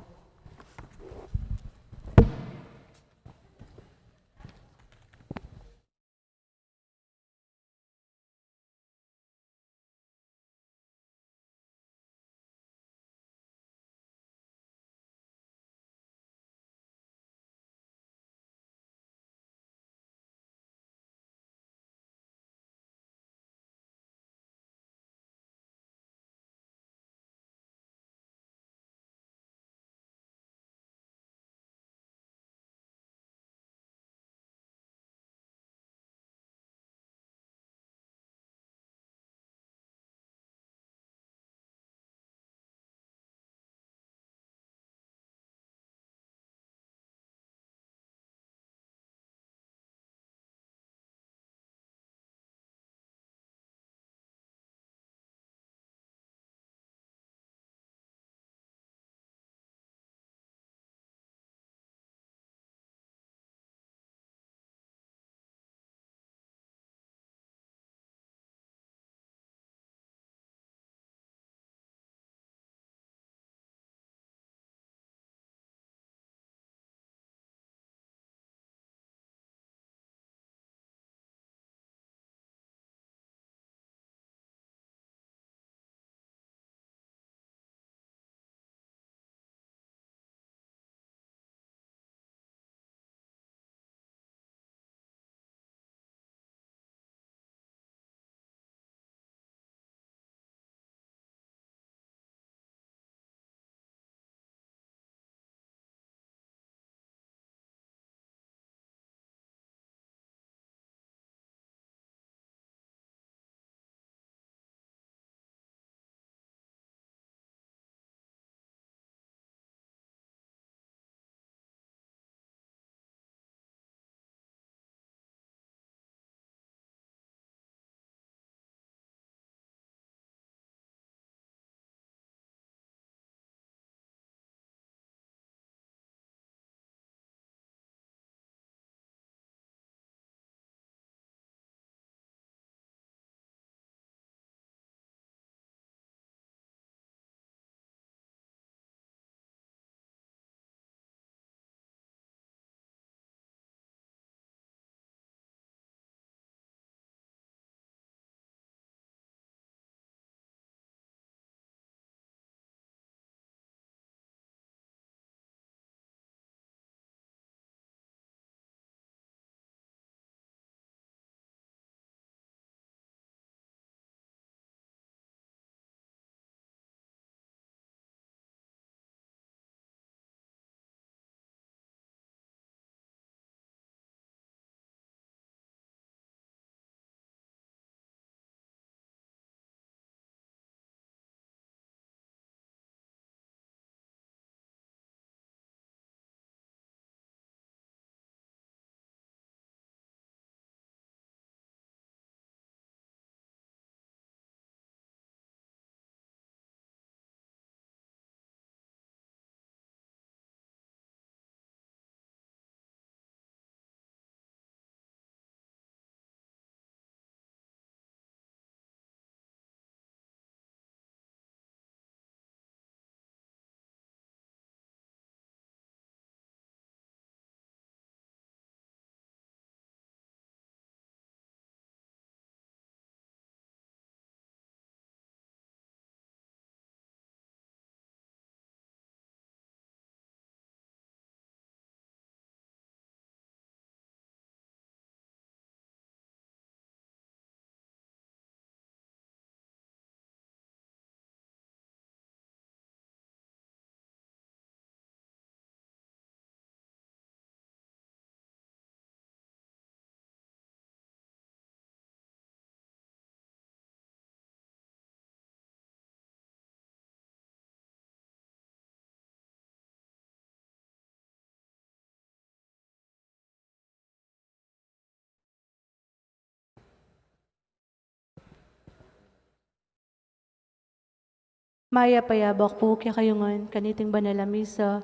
Mayap a yabak pu kekayu ngan, kaniting banal a misa,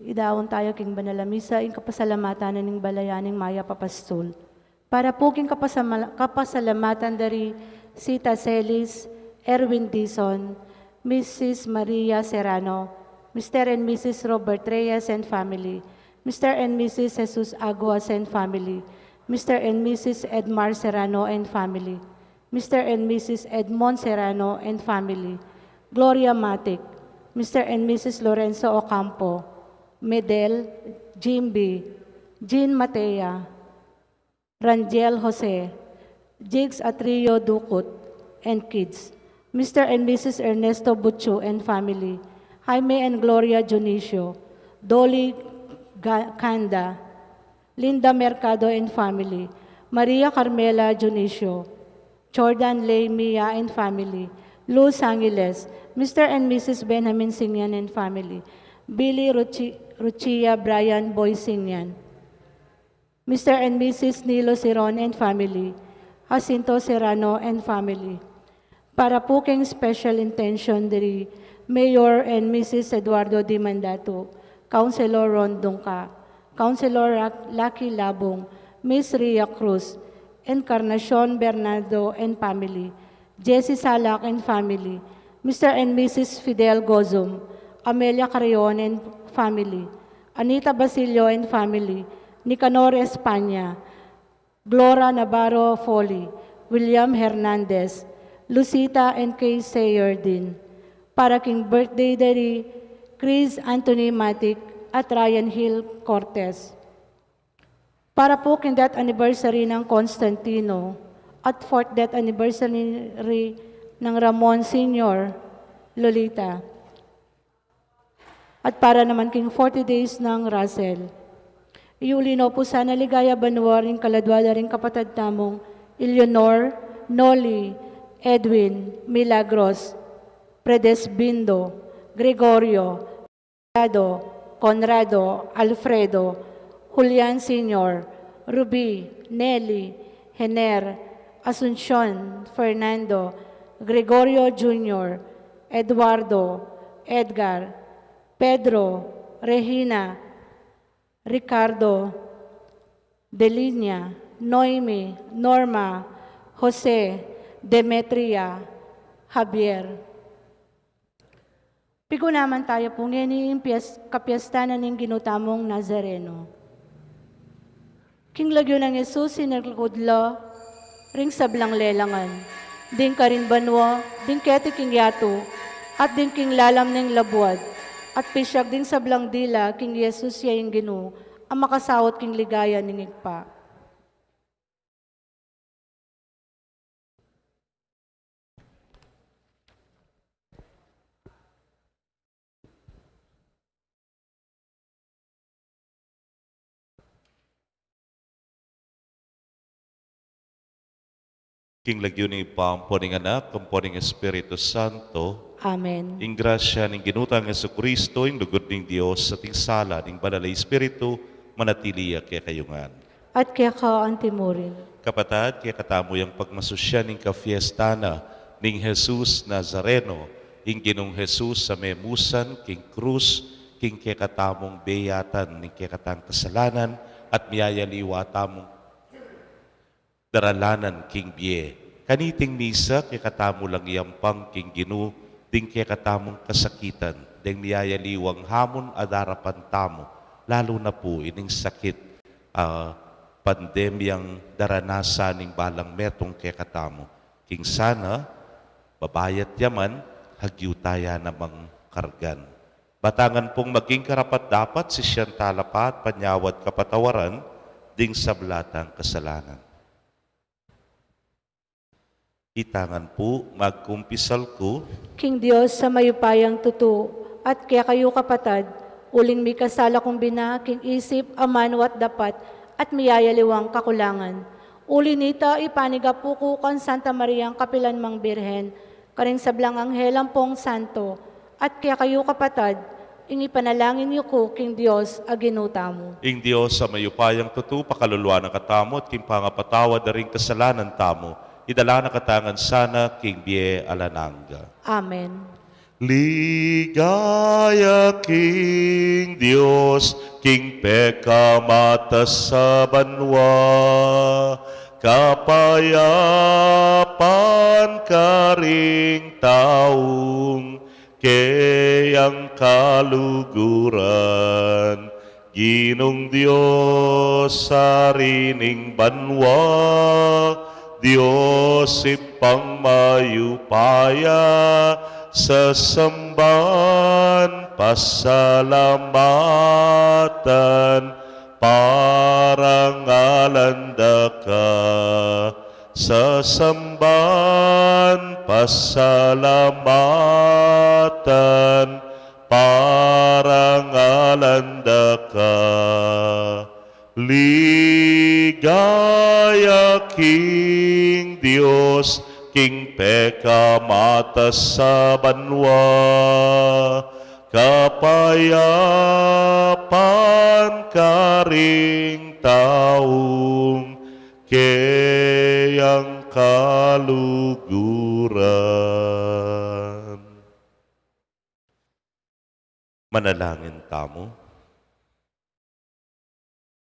idaun tayu king banal a misa ing kapasalamatan na ning balayan ning mayap a pastul. Para pu king kapasama-, kapasalamatan da ri Sita Celis, Erwin Dizon, Missus Maria Serrano, Mister and Missus Robert Reyes and family, Mister and Missus Jesus Aguas and family, Mister and Missus Edmar Serrano and family, Mister and Missus Edmond Serrano and family, Gloria Matic, Mister and Missus Lorenzo Ocampo, Medel, Jimby, Jean Matea, Ranjel Jose, Jigs Atrio Ducut and kids, Mister and Missus Ernesto Buchu and family, Jaime and Gloria Dionisio, Dolly Ga-, Canda, Linda Mercado and family, Maria Carmela Dionisio, Jordan Lay Mia and family, Luz Angeles, Mister and Missus Benjamin Singyan and family, Billy Ruchi-, Ruchia Brian Boy Singyan, Mister and Missus Nilo Siron and family, Jacinto Serrano and family. Para pu king special intention diri Mayor and Missus Eduardo D. Mandato, Councilor Ron Dungca, Councilor Ra-, Lucky Labong, Miss Ria Cruz, Encarnacion Bernardo and family, Jessie Salak and family, Mister and Missus Fidel Gozum, Amelia Carreon and family, Anita Basilio and family, Nicanor España, Glora Navarro Foley, William Hernandez, Lucita and Kay Sayerdin, para king birthday da ri Chris Anthony Matic at Ryan Hill Cortez. Para pu king death anniversary nang Constantino at fourth death anniversary nang Ramon Senior, Lolita. At para naman king forty days nang Russell. Iuli no pu sana ligaya banua ring kaladua da ring kapatad tamung Eleanor, Noli, Edwin, Milagros, Predesbindo, Gregorio, Conrado, Conrado, Alfredo, Julian Senior, Ruby, Nelly, Hener, Asuncion, Fernando, Gregorio Junior, Eduardo, Edgar, Pedro, Regina, Ricardo, Delinia, Noemi, Norma, Jose, Demetria, Javier. Pigunaman taya pu ngeni ing piyes-, kapiesta na ning Ginu tamung Nazareno. King lagyu nang Jesus, sinalakad la ring sablang lelangan, ding karin banua, ding keti king yatu, at ding king lalam ning labuad, at pisyag ding sablang dila king Jesus ya ing Ginu, a makasaut king ligaya ning Ibpa. King lagyu ning Ibpa, ampo ning Anak, ampo ning Espiritu Santo. Amen. Ing grasya ning Ginu tang Jesucristo, ing lugud ning Dios, at ing sala ning Banal a Espiritu, manatili ya kekayu ngan. At keka anti murin. Kapatad, kekatamu yang pagmasusyan ing kapiesta na ning Jesus Nazareno, ing Ginung Jesus a memusan king krus, king kekatamung beyatan ning kekatang kasalanan, at miyayaliwa tamung daralanan king bie. Kaniting misa, kekatamu lang iyampang king Ginu, ding kekatamung kasakitan, deng miyayaliwang hamon a darapan tamu, lalu na pu ining sakit, ah, pandemyang daranasan ning balang metung kekatamu. King sana, babayat ya man, hagyu taya namang kargan. Batangan pung maging karapat-dapat, sisian tala pa at panyawad kapatawaran, ding sabla tang kasalanan. Itangan pu, magkumpisal ku. King Dios a mayupayang tutu, at kekayu kapatad, uling mikasala kung bina king isip, amanu at dapat, at miyayaliwang kakulangan. Uli nita, ipanigapu ku kang Santa Mariang kapilan mang Birhen, karing sablang anghel ampong santo, at kekayu kapatad, ing ipanalangin yu ku king Dios a Ginu tamu. Ing Dios a mayupayang tutu, pakaluluan na katamu, at king pangapatawad da ring kasalanan tamu, Idala na katamu ngan sana king bie alang angga. Amen. Ligaya king Dios, king pekamatas a banua, kapayapan karing taung keyang kaluguran. Ginung Dios, Ari ning banua, Dios Ibpang mayupaya, sasamban, pasalamatan, parangalan da ka. Sasamban, pasalamatan, parangalan da ka. Ligaya king Dios, king pekamatas a banua, kapayapan karing taung keyang kaluguran. Manalangin tamu.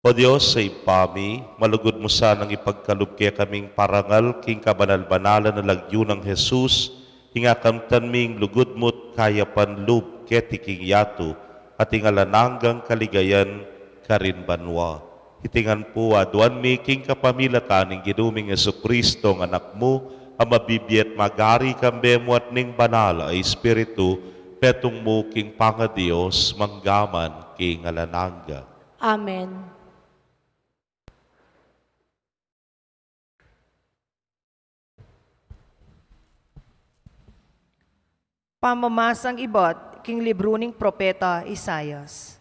O Dios a Ibpa mi, malugud mu sanang ipagkalub kekaming parangal king kabanal-banalan a lagyu nang Jesus, ing akamtan ming lugud mu't kayapan lub keti king yatu, at ing alang anggang kaligayan karin banua. Iti ngan pu aduan mi king kapamilatan ning Ginu ming Jesucristo, a Anak mu, a mabibie at magari kambe mu at ning Banal a Espiritu, petung mu king pangaDios, mangga man king alang angga. Amen. Pamamasang ibat king libru ning propeta Isaias.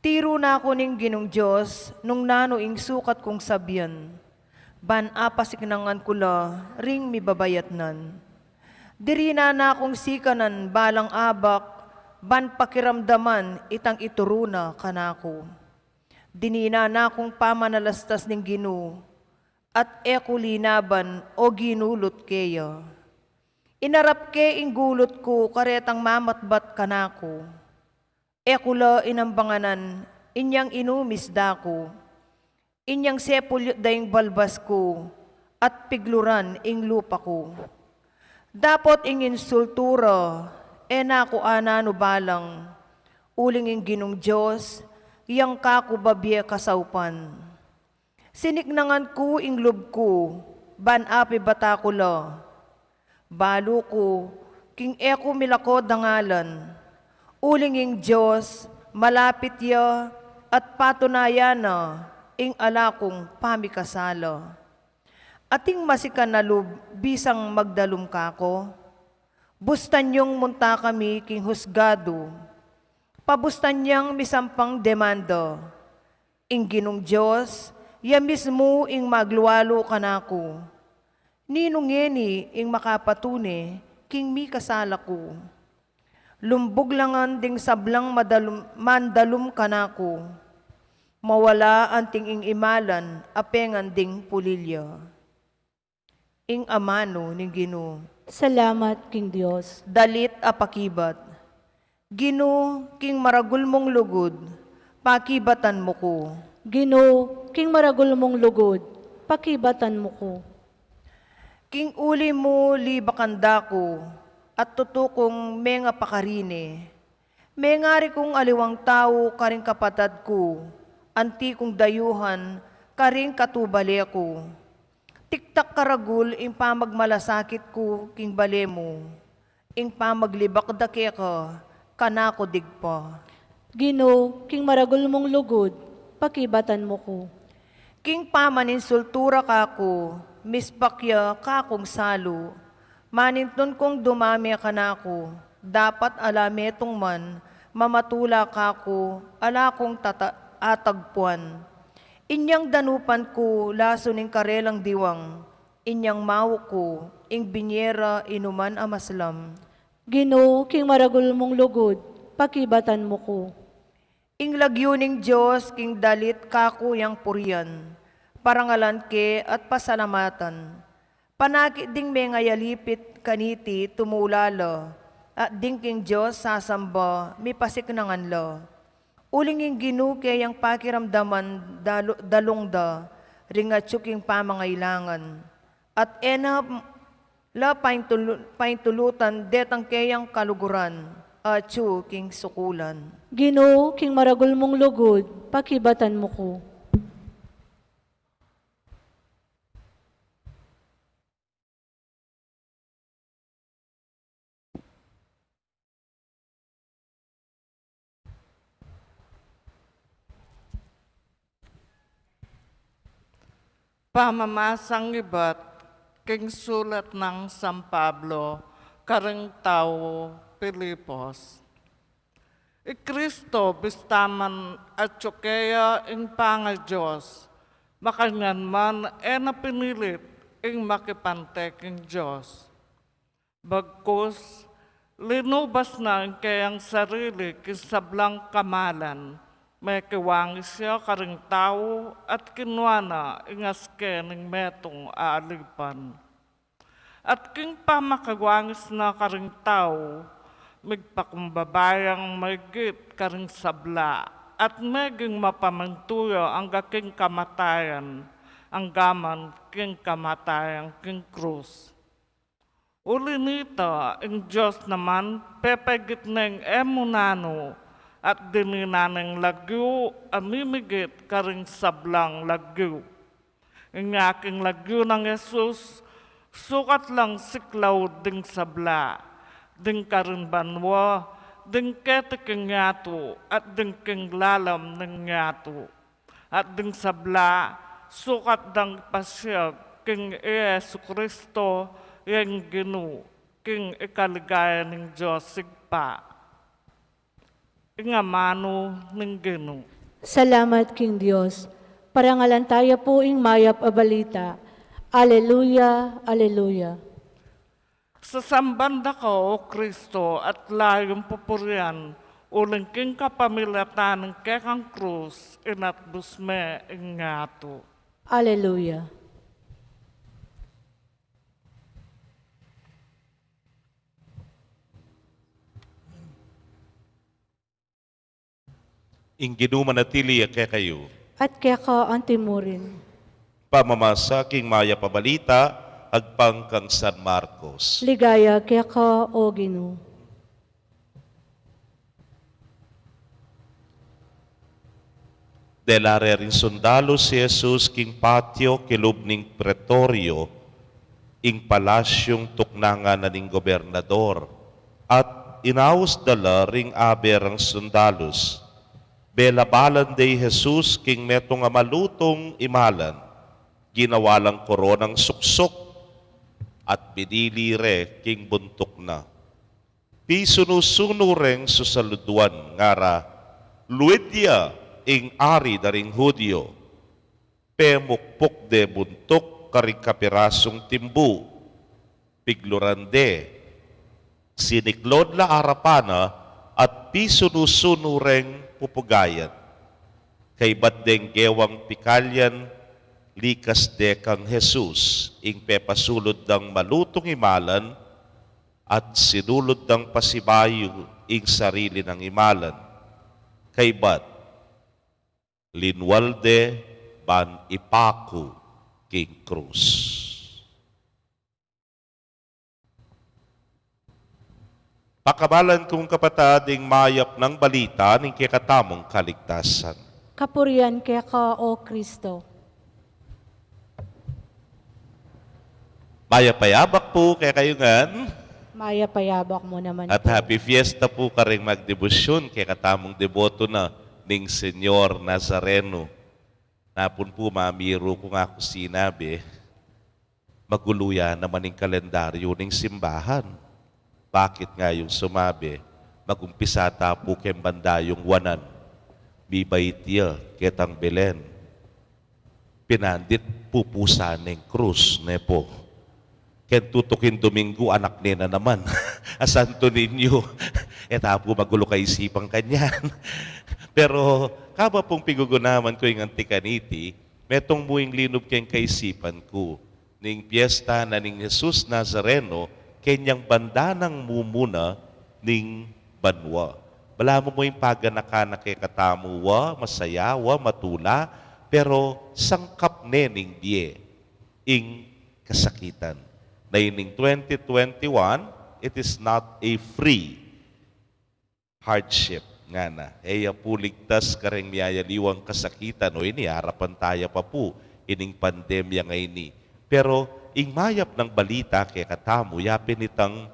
Tiru na ku ning Ginung Dios nung nanu ing sukat kung sabian, ban apasiknangan ku la ring mibabayatnan. Diri na na kung sikanan balang abak, ban pakiramdaman itang ituru na kanaku. Dinina na kung pamanalastas ning Ginu, at e ku linaban o ginulut keya. Inarap ke ing gulut ku karetang mamatbat kanaku. E ku la inambanganan inyang inumis da ku. Inyang sepulit da ing balbas ku, at pigluran ing lupa ku. Dapot ing insultu ra, e na ku ananu balang, uling ing Ginung Dios, yang kaku babie kasaupan. Siniknangan ku ing lub ku, ban apibata ku la. Balu ku, king e ku milako dangalan. Uling ing Dios, malapit ya, at patunayan na ing ala kung pamikasala. Ating masikan a lub bisang magdalum kako? Bustan yung munta kami king husgadu. Pabustan yang misampang demanda. Ing Ginung Dios, ya mismu ing maglualu kanaku. Ninu ngeni ing makapatune king mikasala ku? Lumbug la ngan ding sablang madalum, mandalum kanaku. Mawala anting ing imalan a pengan ding pulilya. Ing amanu ning Ginu. Salamat king Dios. Dalit a pakibat. Ginu, king maragul mung lugud, pakibatan mu ku. Ginu, king maragul mung lugud, pakibatan mu ku. King uli mu libakan da ku, at tutu kung menga pakarine. Mengari kung aliwang tau karing kapatad ku, anti kung dayuhan karing katubale ku. Tiktak karagul ing pamagmalasakit ku king bale mu, ing pamaglibak da keka, kanaku digpa. Ginu, king maragul mung lugud, pakibatan mu ku. King pamaninsultu ra kaku, mispak ya kakung salu. Manintun kung dumame kanaku, dapat ala metung man, mamatula kaku, ala kung tata-, atagpuan. Inyang danupan ku lasu ning karelang diwang, inyang mauk ku, ing binye ra inuman a maslam. Ginu, king maragul mung lugud, pakibatan mu ku. Ing lagyu ning Dios king dalit kaku yang purian, parangalan ke at pasalamatan. Panakit ding mengayalipit kaniti tumula la, at ding king Dios sasamba mipasiknangan la. Uling ing Ginu keyang pakiramdaman dalu-, dalung da ring atyu king pamangailangan, at e na la paintulu-, paintulutan detang keyang kaluguran, atyu king sukulan. Ginu, king maragul mung lugud, pakibatan mu ku. Pamamasang ibat king sulat nang San Pablo karing taga Filipos. I Kristo, bista man atyu keya ing pangaDios, makanyan man e na pinilit ing makipante king Dios. Bagkus, linubas na ing keyang sarili king sablang kamalan, mekiwangis ya karing tau at kinua na ing aske ning metung a alipan. At king pamakiwangis na karing tau, migpakumbaba yang maigit karing sabla, at meging mapamintu ya angga king kamatayan, angga man king kamatayan king krus. Uli nita, ing Dios naman, pepaigit neng e mu nanu, at dininan neng lagyu a mimigit karing sablang lagyu. Inya king lagyu nang Jesus, sukat lang siklaud ding sabla, ding karin banua, ding keti king yatu, at ding king lalam ning yatu. At ding sabla, sukat dang pasiag king i Jesu Kristo, yang Ginu, king ikaligaya ning Dios Ibpa. Ing amanu ning Ginu. Salamat king Dios. Parangalan taya pu ing mayap a balita. Aleluya, aleluya. Sasamban da ka, O Kristo, at layung pupurian, uling king kapamilatan ning kekang krus, inatbus me ing yatu. Aleluya. Ing Ginu manatili ya kekayu. At keka antimurin. Pamamasa king mayap a balita agpang kang San Marcos. Ligaya keka, O Ginu. Dela re ring sundalus i Jesus king patio kilub ning pretorio, ing palasyung tuknangan na ning gobernador, at inaus da la ring abe rang sundalus. Belabalan de i Jesus king metung a malutung imalan, ginawa lang koronang suksuk, at binili re king buntuk na. Pisunu-sunu reng susaluduan, ngara, "Luid ya ing Ari da ring Judio!" Pemukpuk de buntuk karing kapirasung timbu, pigluran de, siniklaud la arapan na, at pisunu-sunu reng pupugayan. Kaybat deng gewang pikalyan, likas de kang Jesus ing pepasulud dang malutung imalan, at sinulud dang pasibayu ing sarili nang imalan. Kaybat, linwal de ban ipaku king krus. Pakamalan kung kapatad, ing mayap nang balita ning kekatamung kaligtasan. Kapurian keka, O Kristo. Mayap a yabak pu kekayu ngan. Mayap a yabak mu naman pu. At happy fiesta pu karing magdebosyun, kekatamung deboto na ning Señor Nazareno. Napun pu mamiru ku nga ku sinabi, magulu ya naman ing kalendaryu ning simbahan. Bakit ngayung sumabi, magumpisa ta pu keng bandang wanan, mibait ya ketang Belen. Pinandit pupusan neng krus, ne pu. Keng tutuking Dominggu, anak ne na naman a Santo Niño. E ta pu magulu kaisipan kanyan. Pero, kaba pung pigugunaman ku ing anti kaniti, metung mu ing linub keng kaisipan ku. ning piesta na ning Jesus Nazareno, kenyang banda nang mumuna ning banua. Balamu mu ing paganakan na kekatamu wa masaya, wa matula, pero sangkap ne ning bie ing kasakitan. Na ining twenty twenty-one, it is not a free hardship, ngana. E ya pu ligtas kareng miyayaliwang kasakitan, o ini, arapan taya pa pu ining pandemya ngeni. Pero ing mayap nang balita kekatamu, yapin itang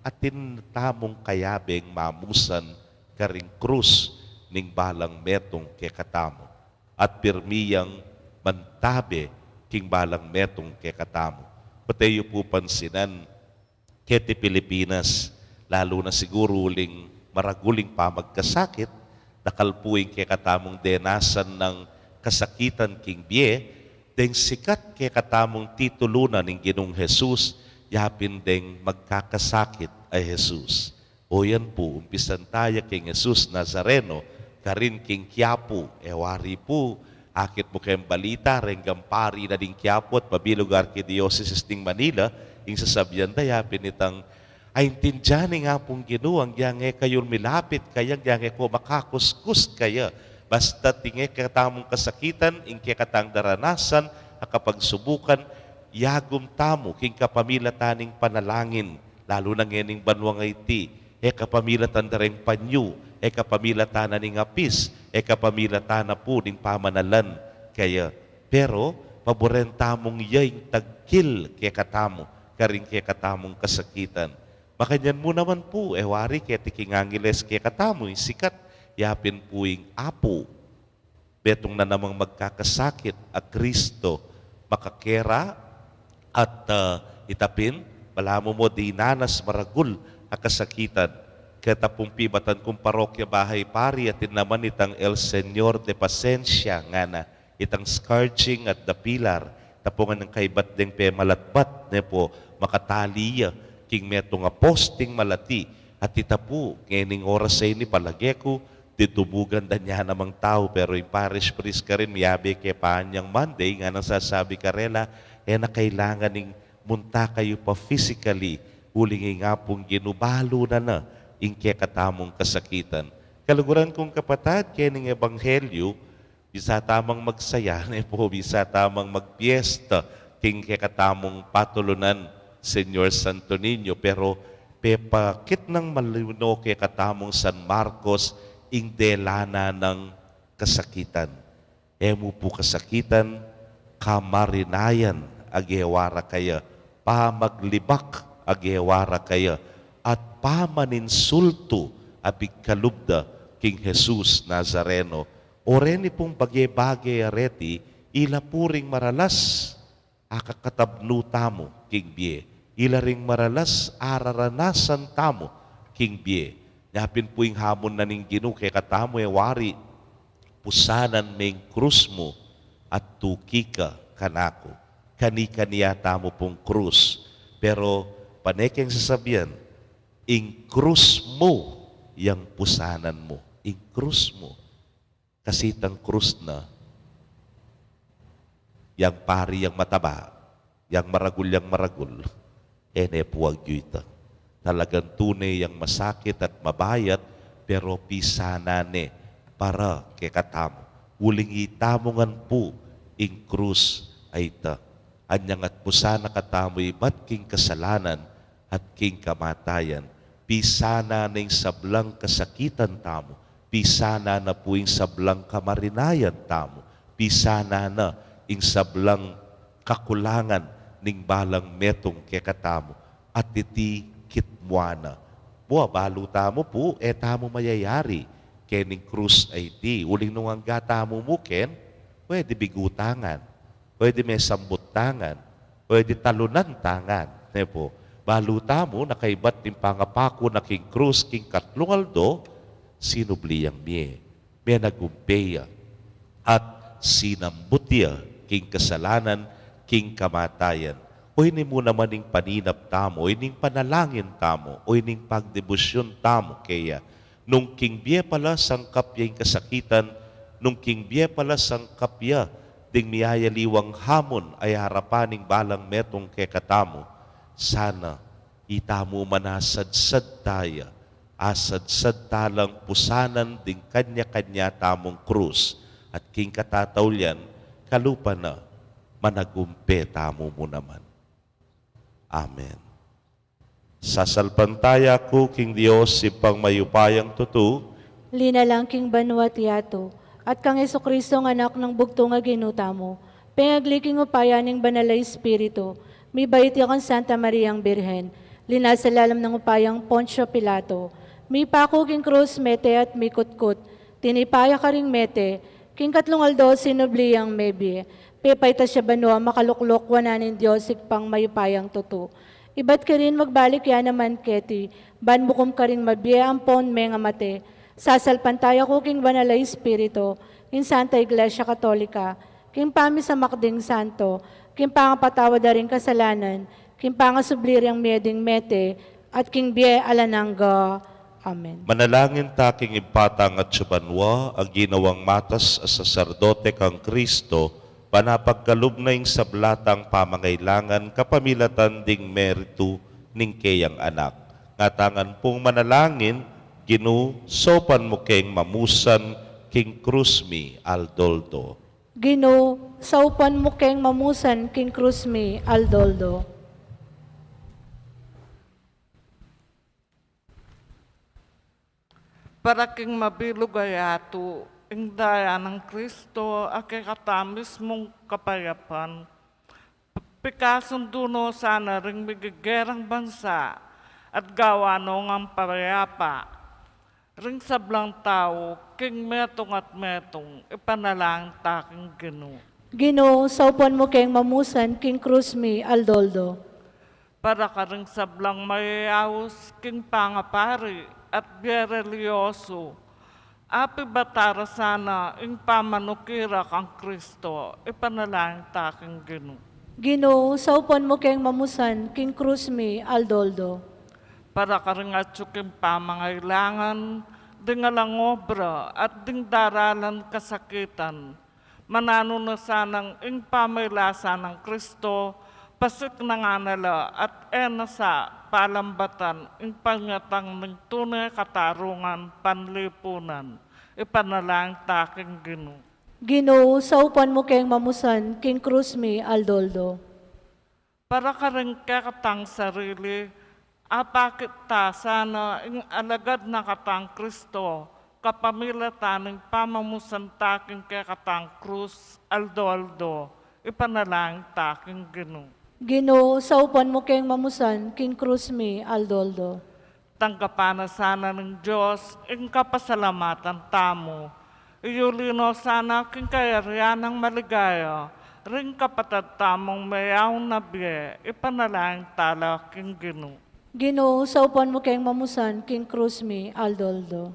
atin tamung kayabeng mamusan karing krus ning balang metung kekatamu, at pirmi yang mantabe king balang metung kekatamu. Pati yu pu pansinan, keti Pilipinas, lalu na siguru uling maragul ing pamagkasakit, dakal pu ing kekatamung denasan nang kasakitan king bie, deng sikat kekatamung titulu na ning Ginung Jesus, yapin deng magkakasakit a Jesus. O yan pu, umpisan taya king Jesus Nazareno, karin king Quiapo, e wari pu, akit mu keng balita, renggang pari na ding Quiapo at mabilug arkidiosesis ning Manila, ing sasabian da yapin itang, aintindian ning Apung Ginu, agyang e kayu milapit kaya, agyang e ko makakuskus kaya. Basta ing kekatamung kasakitan, ing kekatang daranasan, a kapagsubukan, yagum tamu, king kapamilatan ning panalangin, lalu na ngening banua ngeni, e kapamilatan da reng panyu, e kapamilatan na ning apis, e kapamilatan na pu ning pamanalan kaya. Pero, paburen tamung ya ing tagkil kekatamu, karing kekatamung kasakitan. Makanyan mu naman pu, e wari keti king Angeles kekatamu, ing sikat, yapin pu ing Apu. Metung na namang magkakasakit a Kristo, makakera, at, ah, ita pin, balamu mu dinanas maragul a kasakitan. Keta pung pibatan kung parokya Bahay Pari, atin naman itang El Señor de Paciencia, ngana, itang scourging at dapilar, ita pu nganang kaybat deng pemalatbat, ne pu, makatali ya king metung a posting malati, at ita pu, ngening oras a ini palage ku, didumugan da ne namang tau, pero ing parish priest karin, miyabe ke pa anyang Monday, nganang sasabi karela, e na kailangan ing munta kayu pa physically, uling ing Apung Ginu balu na na ing kekatamung kasakitan. Kaluguran kung kapatad, kening ebanghelyu, bisa tamang magsaya, ne pu, bisa tamang magpiesta king kekatamung patulunan, Señor Santo Niño, pero pepakit nang malino kekatamung San Marcos ing dela na nang kasakitan. E mu pu kasakitan, kamarinayan a gewa ra kaya, pamaglibak a gewa ra kaya, at pamaninsultu a pigkalub da king Jesus Nazareno. O reni pung bage-bage a reti, ila pu ring maralas akakatabnu tamu king bie, ila ring maralas araranasan tamu king bie. Nya pin pu ing hamon na ning Ginu kekatamu, e wari, pusanan me ing krus mu at tuki ka kanaku. Kani-kani ya tamu pung krus. Pero pane keng sasabian, ing krus mu yang pusanan mu. Ing krus mu. Kasi itang krus na, yang pari yang mataba, yang maragul, yang maragul, e ne pu agyu ita. Talagang tune yang masakit at mabayat, pero pisanan ne para kekatamu. Uling itamu ngan pu ing krus a ita. Anyang atpusan na katamu ibat king kasalanan at king kamatayan. Pisanan na ing sablang kasakitan tamu. Pisanan na pu ing sablang kamarinayan tamu. Pisanan na ing sablang kakulangan ning balang metung kekatamu. At iti kitmuan na. Bua balu tamu pu, e tamu mayayari kening krus a iti. Uling nung angga tamu mu ken, pwede bigutangan, pwede me sambut tangan, pwede talunan tangan, ne pu. Balu tamu, nakaibat ning pangapaku na king krus king katlung aldo, sinubli yang mie, menagumpe ya, at sinambut ya king kasalanan, king kamatayan. O ini mu naman ing paninap tamu, o ini ing panalangin tamu, o ini ing pagdebusyun tamu keya. Nung king bie pa la sangkap ya ing kasakitan, nung king bie pa la sangkap ya ding miyayaliwang hamon a arapan ning balang metung kekatamu, sana itamu man asadsad taya, asadsad talang pusanan ding kanya-kanya tamung krus, at king katataulian, kalupa na, managumpe tamu mu naman. Amen. Sasalpantaya ku king Dios, Ibpang mayupayang tutu. Linalang king banua at yatu, at kang Jesucristo, nga Anak nang bugtung a Ginu tamu, pengagli king upaya ning Banal a Espiritu, mibait ya kang Santa Mariang Birhen, linasa lalam ning upayang Poncio Pilato, mipaku king krus, mete at mikutkut, tinipa ya karing mete, king katlung aldo sinubli yang mebie, pepaitas ya banua, makaluklok wanan ning Dios Ibpang mayupayang tutu. Ibat karin magbalik ya naman keti, ban mukum karing mabie ampon mengamate. Sasalpantaya ku king Banal a Espiritu, king Santa Iglesia Katolika, king pamisamak ding santo, king pangapatawad da ring kasalanan, king pangasubli rang mie ding mete, at king bie alang angga. Amen. Manalangin ta king Ibpa tang atsu banua, a ginawang matas a saserdote kang Kristo, ban apagkalub na ing sabla tang pamangailangan kapamilatan ding meritu ning keyang Anak. Ngatamu pung manalangin, Ginu, saupan mu keng mamusan king krus mi aldo-aldo. Ginu, saupan mu keng mamusan king krus mi aldo-aldo. Para king mabilug a yatu, ing daya nang Kristo, a kekatamu mismung kapayapan, pikasundu no sana ring migegerang bansa, at gawan no ngang payapa ring sablang tau, king metung at metung, ipanalangin ta king Ginu. Ginu, saupan mu keng mamusan king krus mi aldo-aldo. Para karing sablang mayayaus king pangapari at bie relihiosu, a pibata ra sana ing pamanuki ra kang Kristo, ipanalangin ta king Ginu. Ginu, saupan mu keng mamusan king krus mi aldo-aldo. Para karing atsu king pamangailangan ding alang obra at ding daralan kasakitan, mananu na sanang ing pamilasa nang Kristo, pasiknangan na la at e na sa palambatan ing panyatang ning tune katarungan panlipunan, ipanalangin ta king Ginu. Ginu, saupan mu keng mamusan king krus mi aldo-aldo. Para karing kekatang sarili, apakit ta sana ing alagad na katang Kristo, kapamilatan ning pamamusan ta king kekatang krus aldo-aldo, ipanalangin ta king Ginu. Ginu, saupan mu keng mamusan king krus mi aldo-aldo. Tanggapan na sana ning Dios ing kapasalamatan tamu. Iyuli no sana king kayarian nang maligaya ring kapatad tamung meyaun na bie, ipanalangin ta la king Ginu. Ginu, saupan mu keng mamusan king krus mi aldo-aldo.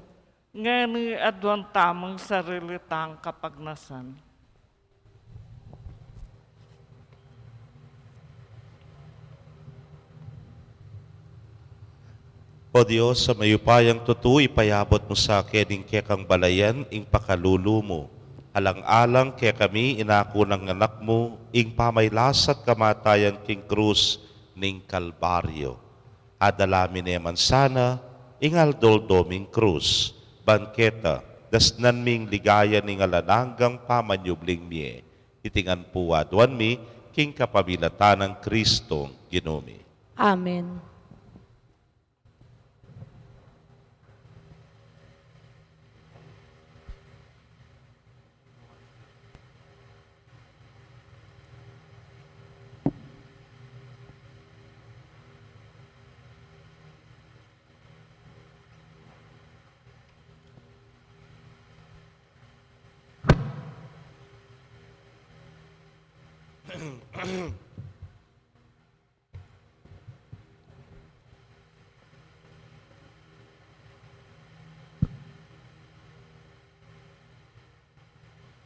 Ngeni aduan tamu ing sarili tang kapagnasan. O Dios, a mayupayang tutu, ipayabut mu sa keni ing kekang balayan ing pakalulu mu. Alang-alang kekami, inaku nang Anak mu ing pamagkasakit at kamatayan king krus ning Kalbaryo. Adala mi ne man sana ing aldo-aldo ming krus, ban keta dasnan mi ing ligaya ning alang anggang pamanyubling mie. Iti ngan pu aduan mi king kapamilatan nang Kristong Ginu mi. Amen.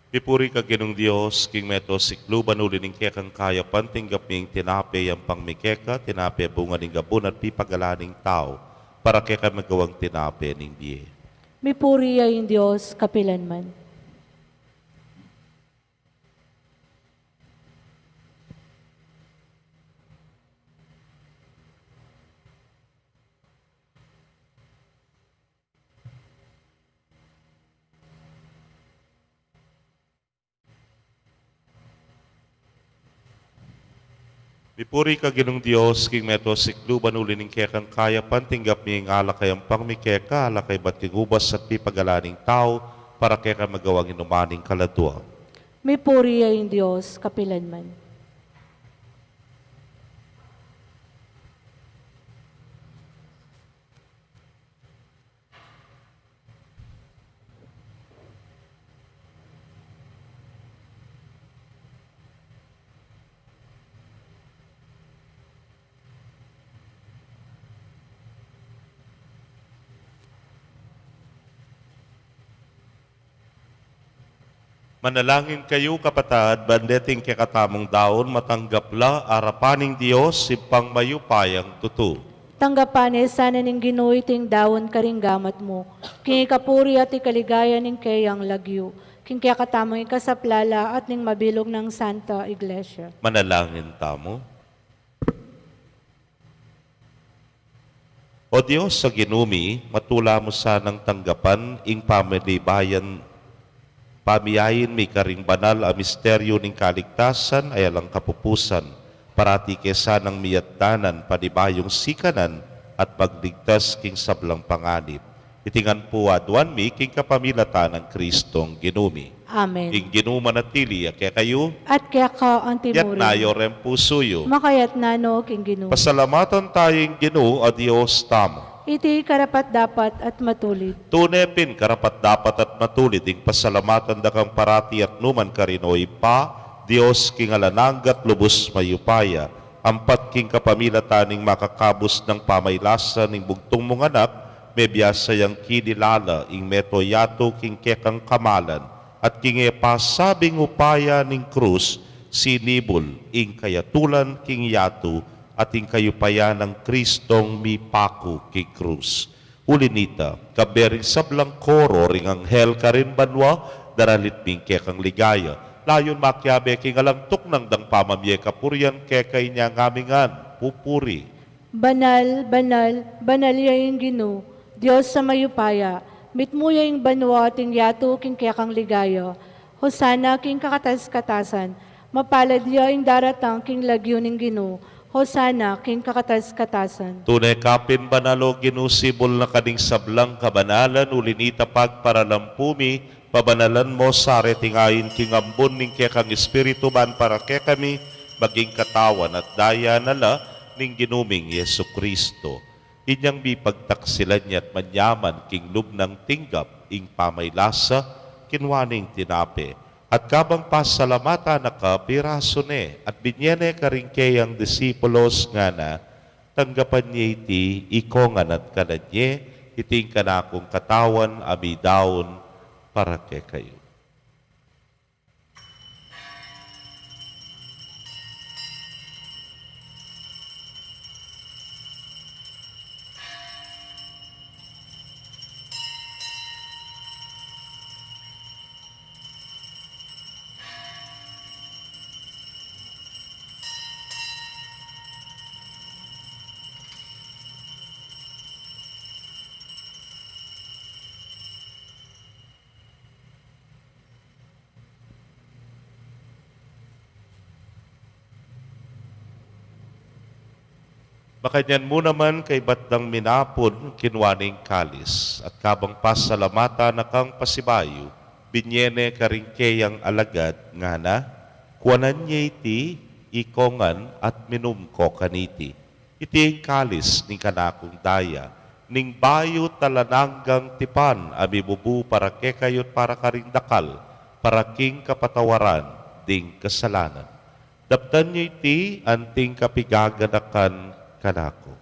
Mipuri ka Ginung Dios, king mabilug a siklu, ban uli ning kekang kayapan, tinggap mi ing tinape, yampang mi keka, tinape bunga ning gabun at pipagalan ning tau, para kekami magawang tinape ning bie. Mipuri ya ing Dios kapilanman. Mipuri ka Ginung Dios, king meto sikluban, uli ning kekang kayapan, tinggap mi ing alak a yampang mi keka, alak a ibat king ubas at pipagalan ning tau, para keka magawang inuman ning kaladua. Mipuri ya ing Dios kapilan man. Manalangin kayu, kapatad, ban deting kekatamung daun matanggap la arapan ning Dios, Ibpang mayupayang tutu. Tanggapan ne sana ning Ginu iting daun karing gamat mu, king ikapuri at ikaligaya ning keyang lagyu, king kekatamung ikasaplala at ning mabilug nang Santa Iglesia. Manalangin tamu. O Dios a Ginu mi, matula mu sanang tanggapan ing pamanibayan, pamiyain mi karing banal a misteryu ning kaligtasan a alang kapupusan, parati ke sanang miyatdanan panibayung sikanan at magligtas king sablang panganib. Iti ngan pu aduan mi king kapamilatan nang Kristong Ginu mi. Amen. Ing Ginu manatili ya kekayu. At keka antimurin. Iyatas yu reng pusu yu. Makayatas no king Ginu. Pasalamatan taya ing Ginu a Dios tamu. Iti karapat-dapat at matulid. Tune pin karapat-dapat at matulid ing pasalamatan da kang parati at nukarin man, O Ibpa, Dios king alang angga at lubus mayupaya, ampat king kapamilatan ning makakabus nang pamaylasa ning bugtung mung Anak, mebiasa yang kinilala ing mabilug a yatu king kekang kamalan, at king e pasabing upaya ning krus, sinibul ing kayatulan king yatu, at ing kayupayan nang Kristong mipaku king krus. Uli na nita, kambe ring sablang koro ring anghel karin banua, daralit mi ing kekang ligaya. Layun makiabe king alang tuknang dang pamamie kapurian keka, inya ngan mi ngan pupuri. Banal, banal, banal ya ing Ginu, Dios a mayupaya, mitmu ya ing banua at ing yatu king kekang ligaya. Hosana king kakatas-katasan, mapalad ya ing daratang king lagyu ning Ginu, Hosana king kakatas-katasan. Tune ka pin banal, O Ginu, sibul na ka ning sablang kabanalan, uli na nita pagparalampu mi, pabanalan mu sa reting ain king ambun ning kekang Espiritu, ban para kekami maging katawan at daya na la ning Ginu ming Jesucristo. Inyang mipagtaksilan ya at manyaman king lub nang tinggap ing pamaylasa, kinua ne ing tinape, at kabang pasalamatan na ka, pirasu ne, at binye ne karing keyang disipulos, ngana: Tanggapan ye iti ikongan at kanan ye, iti ing kanakung katawan a midaun para kekayu. Makanyan mu naman, kaybat dang minapun, kinua ne ing kalis, at kabang pasalamatan na kang pasibayu, binye ne karing keyang alagad, ngana: Kuanan ye iti ikongan at minum ko kaniti. Iti ing kalis ning kanakung daya, ning bayu at alang anggang tipan, a mibubu para kekayu at para karing dakal, para king kapatawaran ding kasalanan. Daptan ye iti anting kapigaganakan kanaku.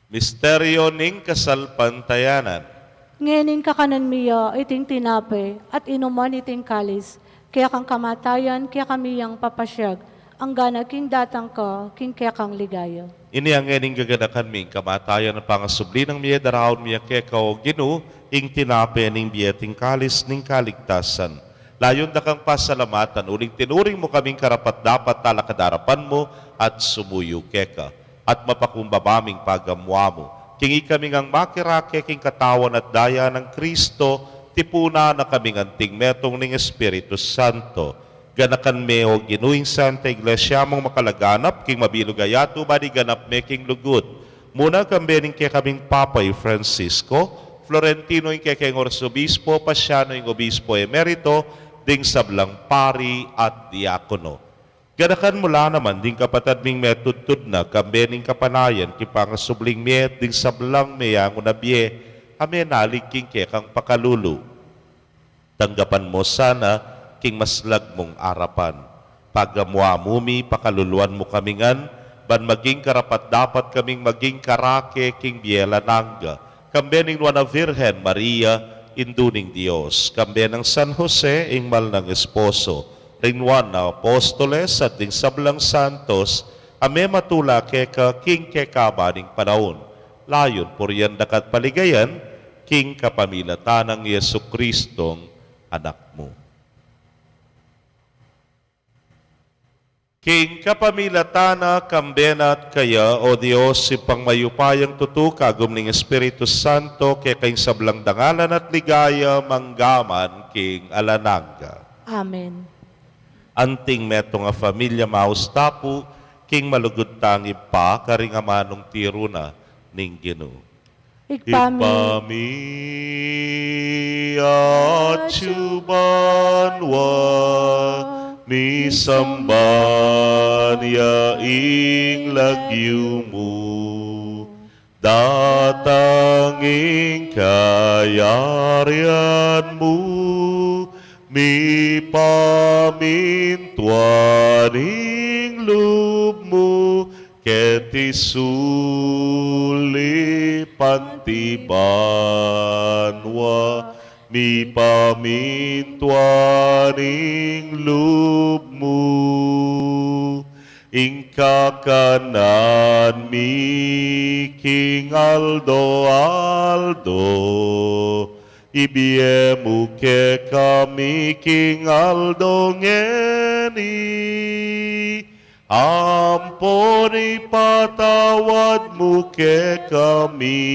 Misteryo ning kasalpantayanan. Ngening kakanan mi ya iting tinape, at inuman iting kalis, kekang kamatayan kekami yang papasiag, anggana king datang ka king kekang ligaya. Ini ngening gaganakan mi ing kamatayan at pangasubli nang mie, daraun mi ya keka, o Ginu, ing tinape ning bie at ing kalis ning kaligtasan. Layun da kang pasalamatan, uling tinuring mu kaming karapat-dapat talakad king arapan mu at sumuyu keka. At mapakumbaba ming pagamuan mu, king ikami ngang makirake king katawan at daya nang Kristo, tipunan na kaming anting metung ning Espiritu Santo. Ganakan me, o Ginu, ing Santa Iglesia mung makalaganap king mabilug a yatu, ban iganap me king lugud. Muna kambe ning kekaming Papa i Francisco, Florentino ing kekeng Arsobispo, Pasiano ing Obispo Emerito, ding sablang pari at diakono. Ganakan mu la naman ding kapatad ming metudtud na kambe ning kapanayan king pangasubling mie, ding sablang meyangu na bie a menalig king kekang pakalulu. Tanggapan mu sana king maslag mung arapan. Pagamuan mu mi, pakaluluan mu kami ngan, ban maging karapat-dapat kaming maging karake king bie alang angga, kambe ning Nuan a Virgen Maria, Indu ning Dios, kambe nang San Jose, ing mal nang esposo, ring nuan a apostoles, at ding sablang santos a mematula keka king kekaban ning panaun. Layun purian da ka at paligayan king kapamilatan nang Jesucristong Anak mu. King kapamilatan na, kambe na at kaya, o Dios, Ibpang mayupayang tutu, kagum ning Espiritu Santo, keka ing sablang dangalan at ligaya, mangga man king alang angga. Amen. Anting metung a familia, maus ta pu king malugud tang Ibpa karing amanung tiru na ning Ginu. Ibpa mi, Ibpa mi, atsu ka banua, misamban ya ing lagyu mu, datang ing kayarian mu, mipamintuan ing lub mu keti sulip anti banua. Mipamintuan ing lub mu. Ing kakanan mi king aldo-aldo ibie mu kekami king aldo ngeni, ampon ipatawad mu kekami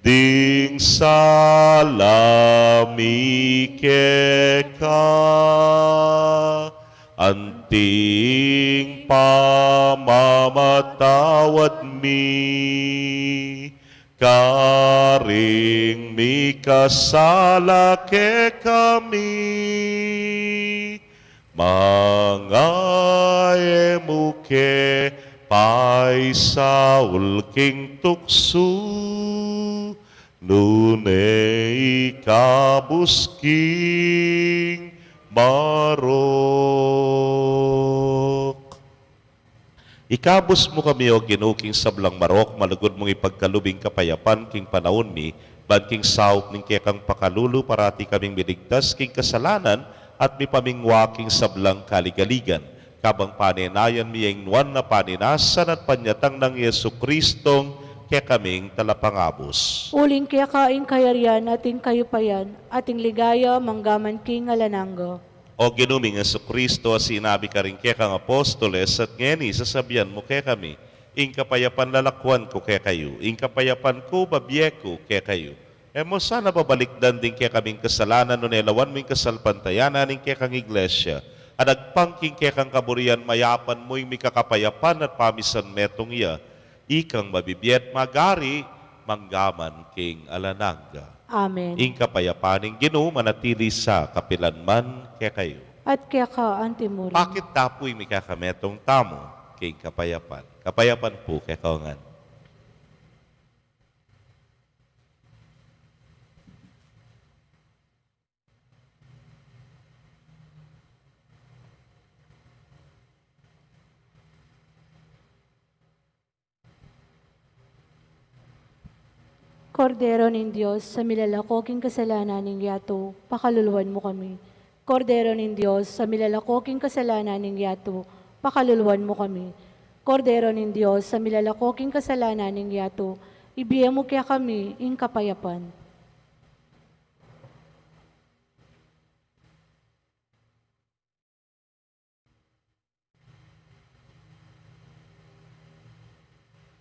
ding sala mi keka, anting pamamatawad mi karing mikasala kekami. Manga e mu ke paisaul king tuksu, nune ikabus king marok. Ikabus mu kami, O Ginu, king sablang marok, malugud mung ipagkalub ing kapayapan king panaun mi, ban king saup ning kekang pakalulu parati kaming miligtas king kasalanan at mipamingwa king sablang kaligaligan, kabang panenayan mi ing nuan a panenasan at panyatang nang Jesucristong kekaming Talapangabus. Uling keka ing kayarian at ing kayupayan at ing ligaya mangga man king alang angga. O Ginu ming Jesucristo, a sinabi karing kekang apostoles, at ngeni sasabian mu kekami, ing kapayapan lalakwan ku kekayu, ing kapayapan ku babie ku kekayu. E mu sana babalikdan ding kekaming kasalanan, nune lawan mu ing kasalpantayanan ning kekang Iglesia, at agpang king kekang kaburian mayapan mu ing mikakapayapan at pamisan metung ya, ikang mabibie at magari mangga man king alang angga. Amen. Ing kapayapan ning Ginu manatili sa kapilan man kekayu. At keka antimurin. Pakit ta pu ing mikakametung tamu king kapayapan. Kapayapan pu kekayu ngan. Kordero ning Dios, a milalako king kasalanan ning yatu, pakaluluan mu kami. Kordero ning Dios, a milalako king kasalanan ning yatu, pakaluluan mu kami. Kordero ning Dios, a milalako king kasalanan ning yatu, ibie mu kekami ing kapayapan.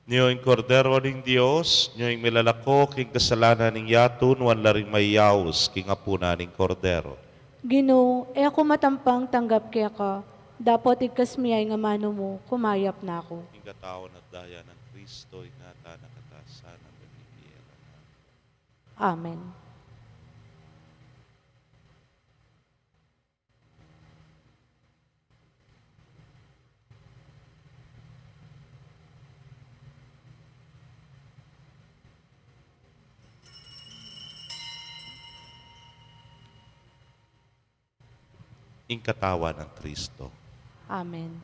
Nyo ing Kordero ning Dios, nyo ing milalako king kasalanan ning yatu, nuan la ring mayaus king apunan ning Kordero. Ginu, e ku matampang tanggap keka, dapot igkas mu ing amanu mu, kumayap na ku. Ing katawan at daya nang Kristo, ingatan na katasan ang pagkikira. Amen. Ing katawan nang Kristo. Amen.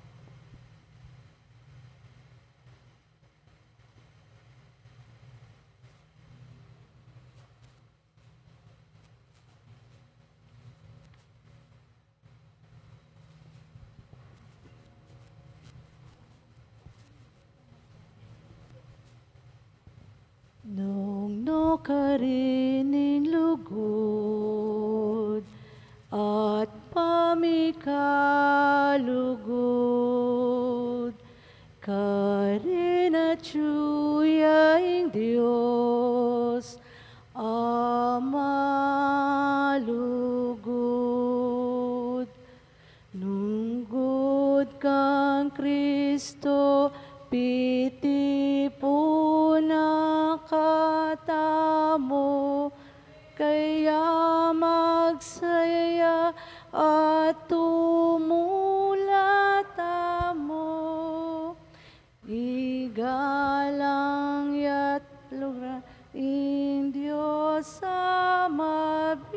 Nung nukarin ing lugud at pamikalugud, karin atyu ya ing Dios a malugud. Lugud kang Kristo, pitipun na katamu, kaya magsaya at tumula tamu. Igalang ya't lugud ing Dios a mabie,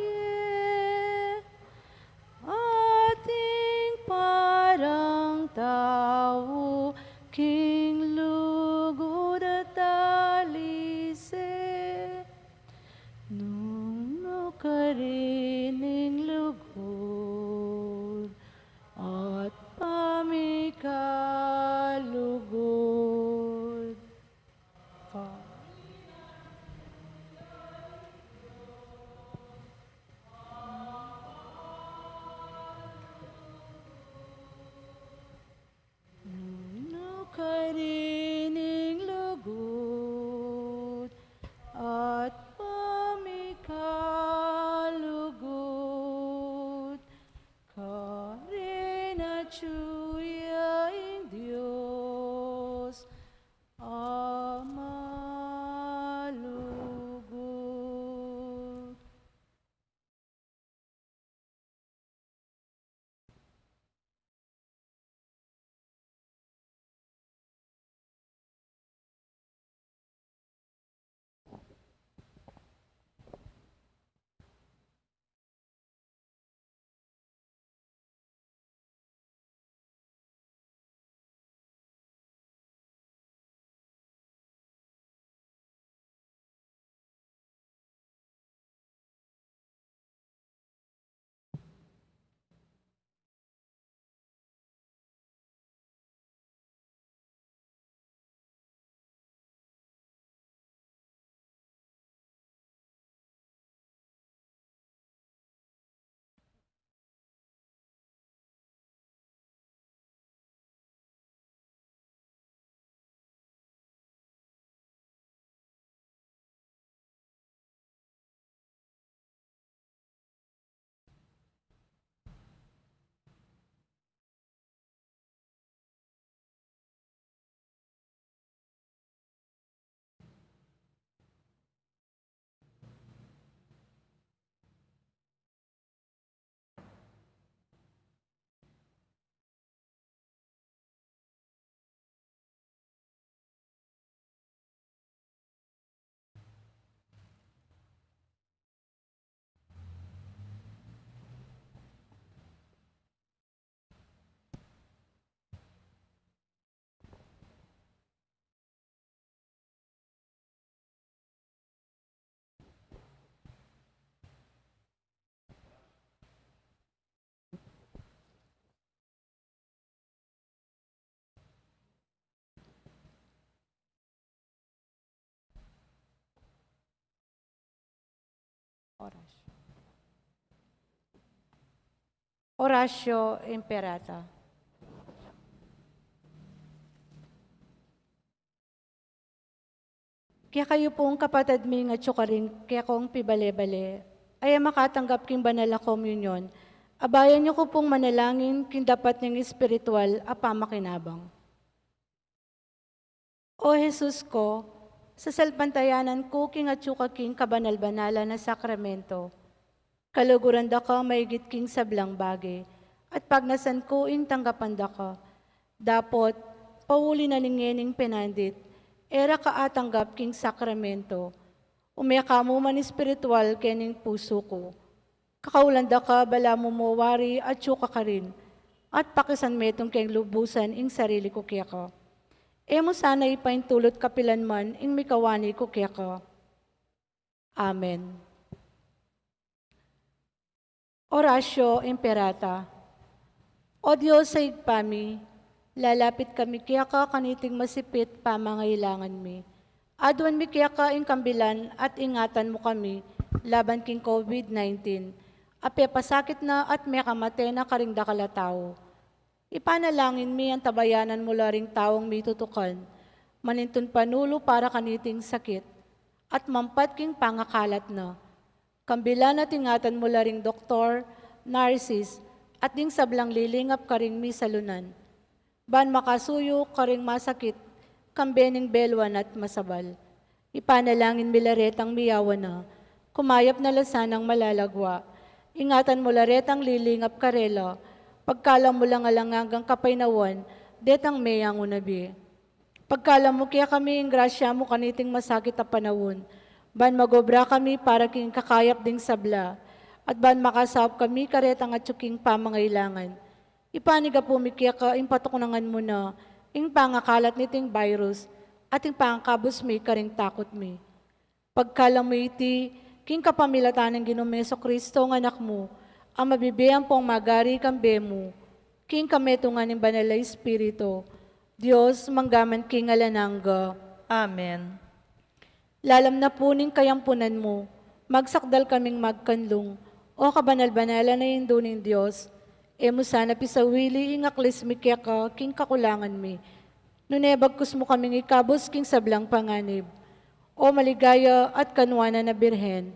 ating parang tau king lugud at talise. Nung nukarin ing lugud at pamikalugud. Nung nukarin Oratio. Oratio Imperata. Kekayu pung kapatad mi ngan atyu karin kekong pibale-bale, a e makatanggap king banal a komunyon, abayan yu ku pung manalangin king dapat ning espiritual a pamakinabang. O Jesus ko, sasalpantayanan ku king atyu ka king kabanal-banalan a sakramento. Kaluguran da ka maigit king sablang bage, at pagnasan ku ing tanggapan da ka. Dapot, pauli na ning ngening penandit, e ra ka atanggap king sakramento. Ume ka mu man espiritual kening pusu ku. Kakaulan da ka balamu mo wari atyu ka karin, at pakisan metung keng lubusan ing sarili ku keka. E mu sana ipaintulut kapilan man ing mikawani ku keka. Amen. Oratio Imperata. O Dios a Ibpa mi, lalapit kami keka kaniting masipit pamangailangan mi. Aduan mi keka ing kambilan at ingatan mu kami laban king COVID nineteen, a pepasakit na at mekamate na karing dakal a tau. Ipanalangin mi antabayanan mu la ring taung mitutukan, manintun panulu para kaniting sakit, at mampat king pangakalat na. Kambilan at ingatan mu la ring doktor, nurses, at ding sablang lilingap karing misalunan. Ban makasuyu karing masakit, kambe ning beluan at masabal. Ipanalangin mi la retang miyawa na, kumayap na la sanang malalagwa. Ingatan mu la retang lilingap karela, pagkalam mu lang alang anggang kapaynawan, detang meyangu na bie. Pagkalam mu kekami ing grasya mu kaniting masakit a panaun, ban magobra kami para king kakayap ding sabla, at ban makasaup kami karetang atyu king pamangailangan. Ipanyawad mi keka ing patuknangan mu na ing pangakalat niting virus, at ing pangakabus mi karing takut mi. Pagkalam mu iti, king kapamilatan ning Ginu ming Jesucristo, ing Anak mu, a mabibie ampong magari kambe mu, king kametungan ning Banal a Espiritu, Dios, mangga man king alang angga. Amen. Lalam na pu ning kayampunan mu, magsakdal kaming magkanlung, o kabanal-banalan a Indu ning Dios, e mu sana pisawili ing aklis mi keka king kakulangan mi, nune bagkus mu kaming ikabus king sablang panganib. O maligaya at kanuanan a Birhen,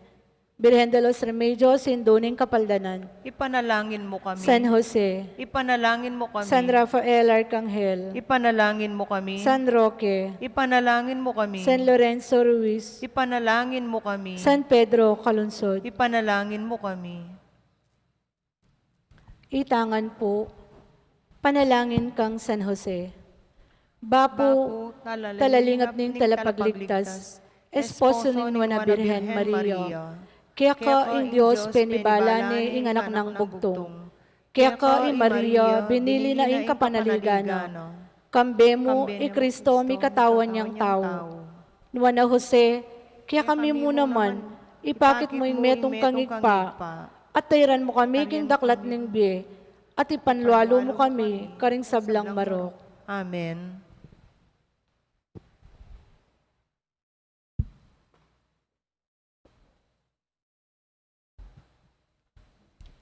Birhen de los Remedios, Indu ning Kapaldanan. Ipanalangin mu kami. San Jose. Ipanalangin mu kami. San Rafael Arcangel. Ipanalangin mu kami. San Roque. Ipanalangin mu kami. San Lorenzo Ruiz. Ipanalangin mu kami. San Pedro Calungsod. Ipanalangin mu kami. Itangan pu, panalangin kang San Jose. Bapu, Bapu, talalingap ning Talapagligtas, esposo ning Nuan a Birhen Maria, keka ing Dios penibala ne ing anak nang bugtung. Keka i Maria, binili na ing kapanaligan na. Kambe mu i Cristo mikatawan yang tau. Nuan a Jose, kekami mu naman, ipakit mu ing metung kang Ibpa, at tairan mu kami king daklat ning bie, at ipanlualu mu kami karing sablang marok. Amen.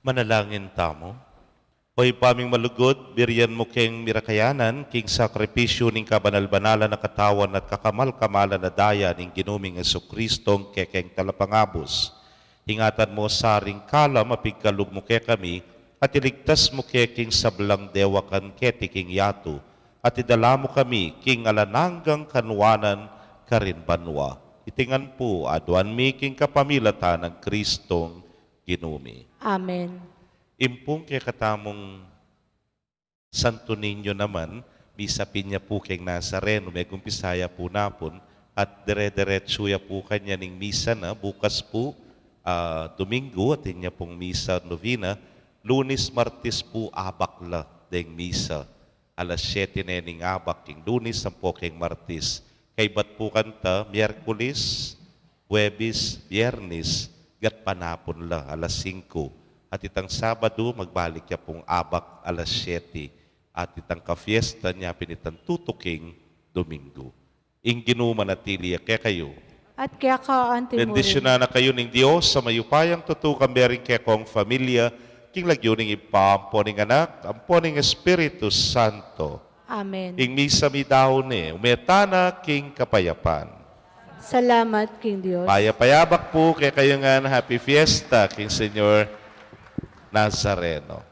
Manalangin tamu. O Ibpa ming malugud, birian mu keng mirakayanan king sakripisyu ning kabanal-banalan a katawan at kakamal-kamalan a daya ning Ginu ming Jesucristo, kekeng talapangabus. Ingatan mu sa ring kalam a pigkalub mu kekami, at iligtas mu ke king sablang dewakan keti king yatu, at idala mu kami king alang anggang kanuanan karin banua. Iti ngan pu, aduan mi king kapamilatan nang Cristong Ginu mi. Amen. Impung kekatamung Santo Niño naman, misa pin ya pu keng Nazareno, megumpisaya pu napun, at dire-diretsu ya pu kanyan ing misa na, bukas pu, ah, Domingo, atin ya pung misa novena, Lunes, Martes pu, abak la deng misa. Alas siyete ne ning abak king Lunes ampo keng Martes. Kaybat pu kanta, Miyerkules, Huwebes, Biyernes, gatpanapun la, alas singko. At itang Sabadu, magbalik ya pung abak, alas siyete. At itang kafiesta nya pin itang tutuking Domingo. Ing Ginu manatili ya kekayu. At keka anti murin. Bendisyunan na kayu ning Dios a mayupayang tutu, kambe ring kekong familia, king lagyu ning Ibpa, ampo ning Anak, ampo ning Espiritu Santo. Amen. Ing misa meyari ne, ume tana king kapayapan. Salamat king Dios. Mayap a yabak pu kekayu ngan, happy fiesta king Señor Nazareno.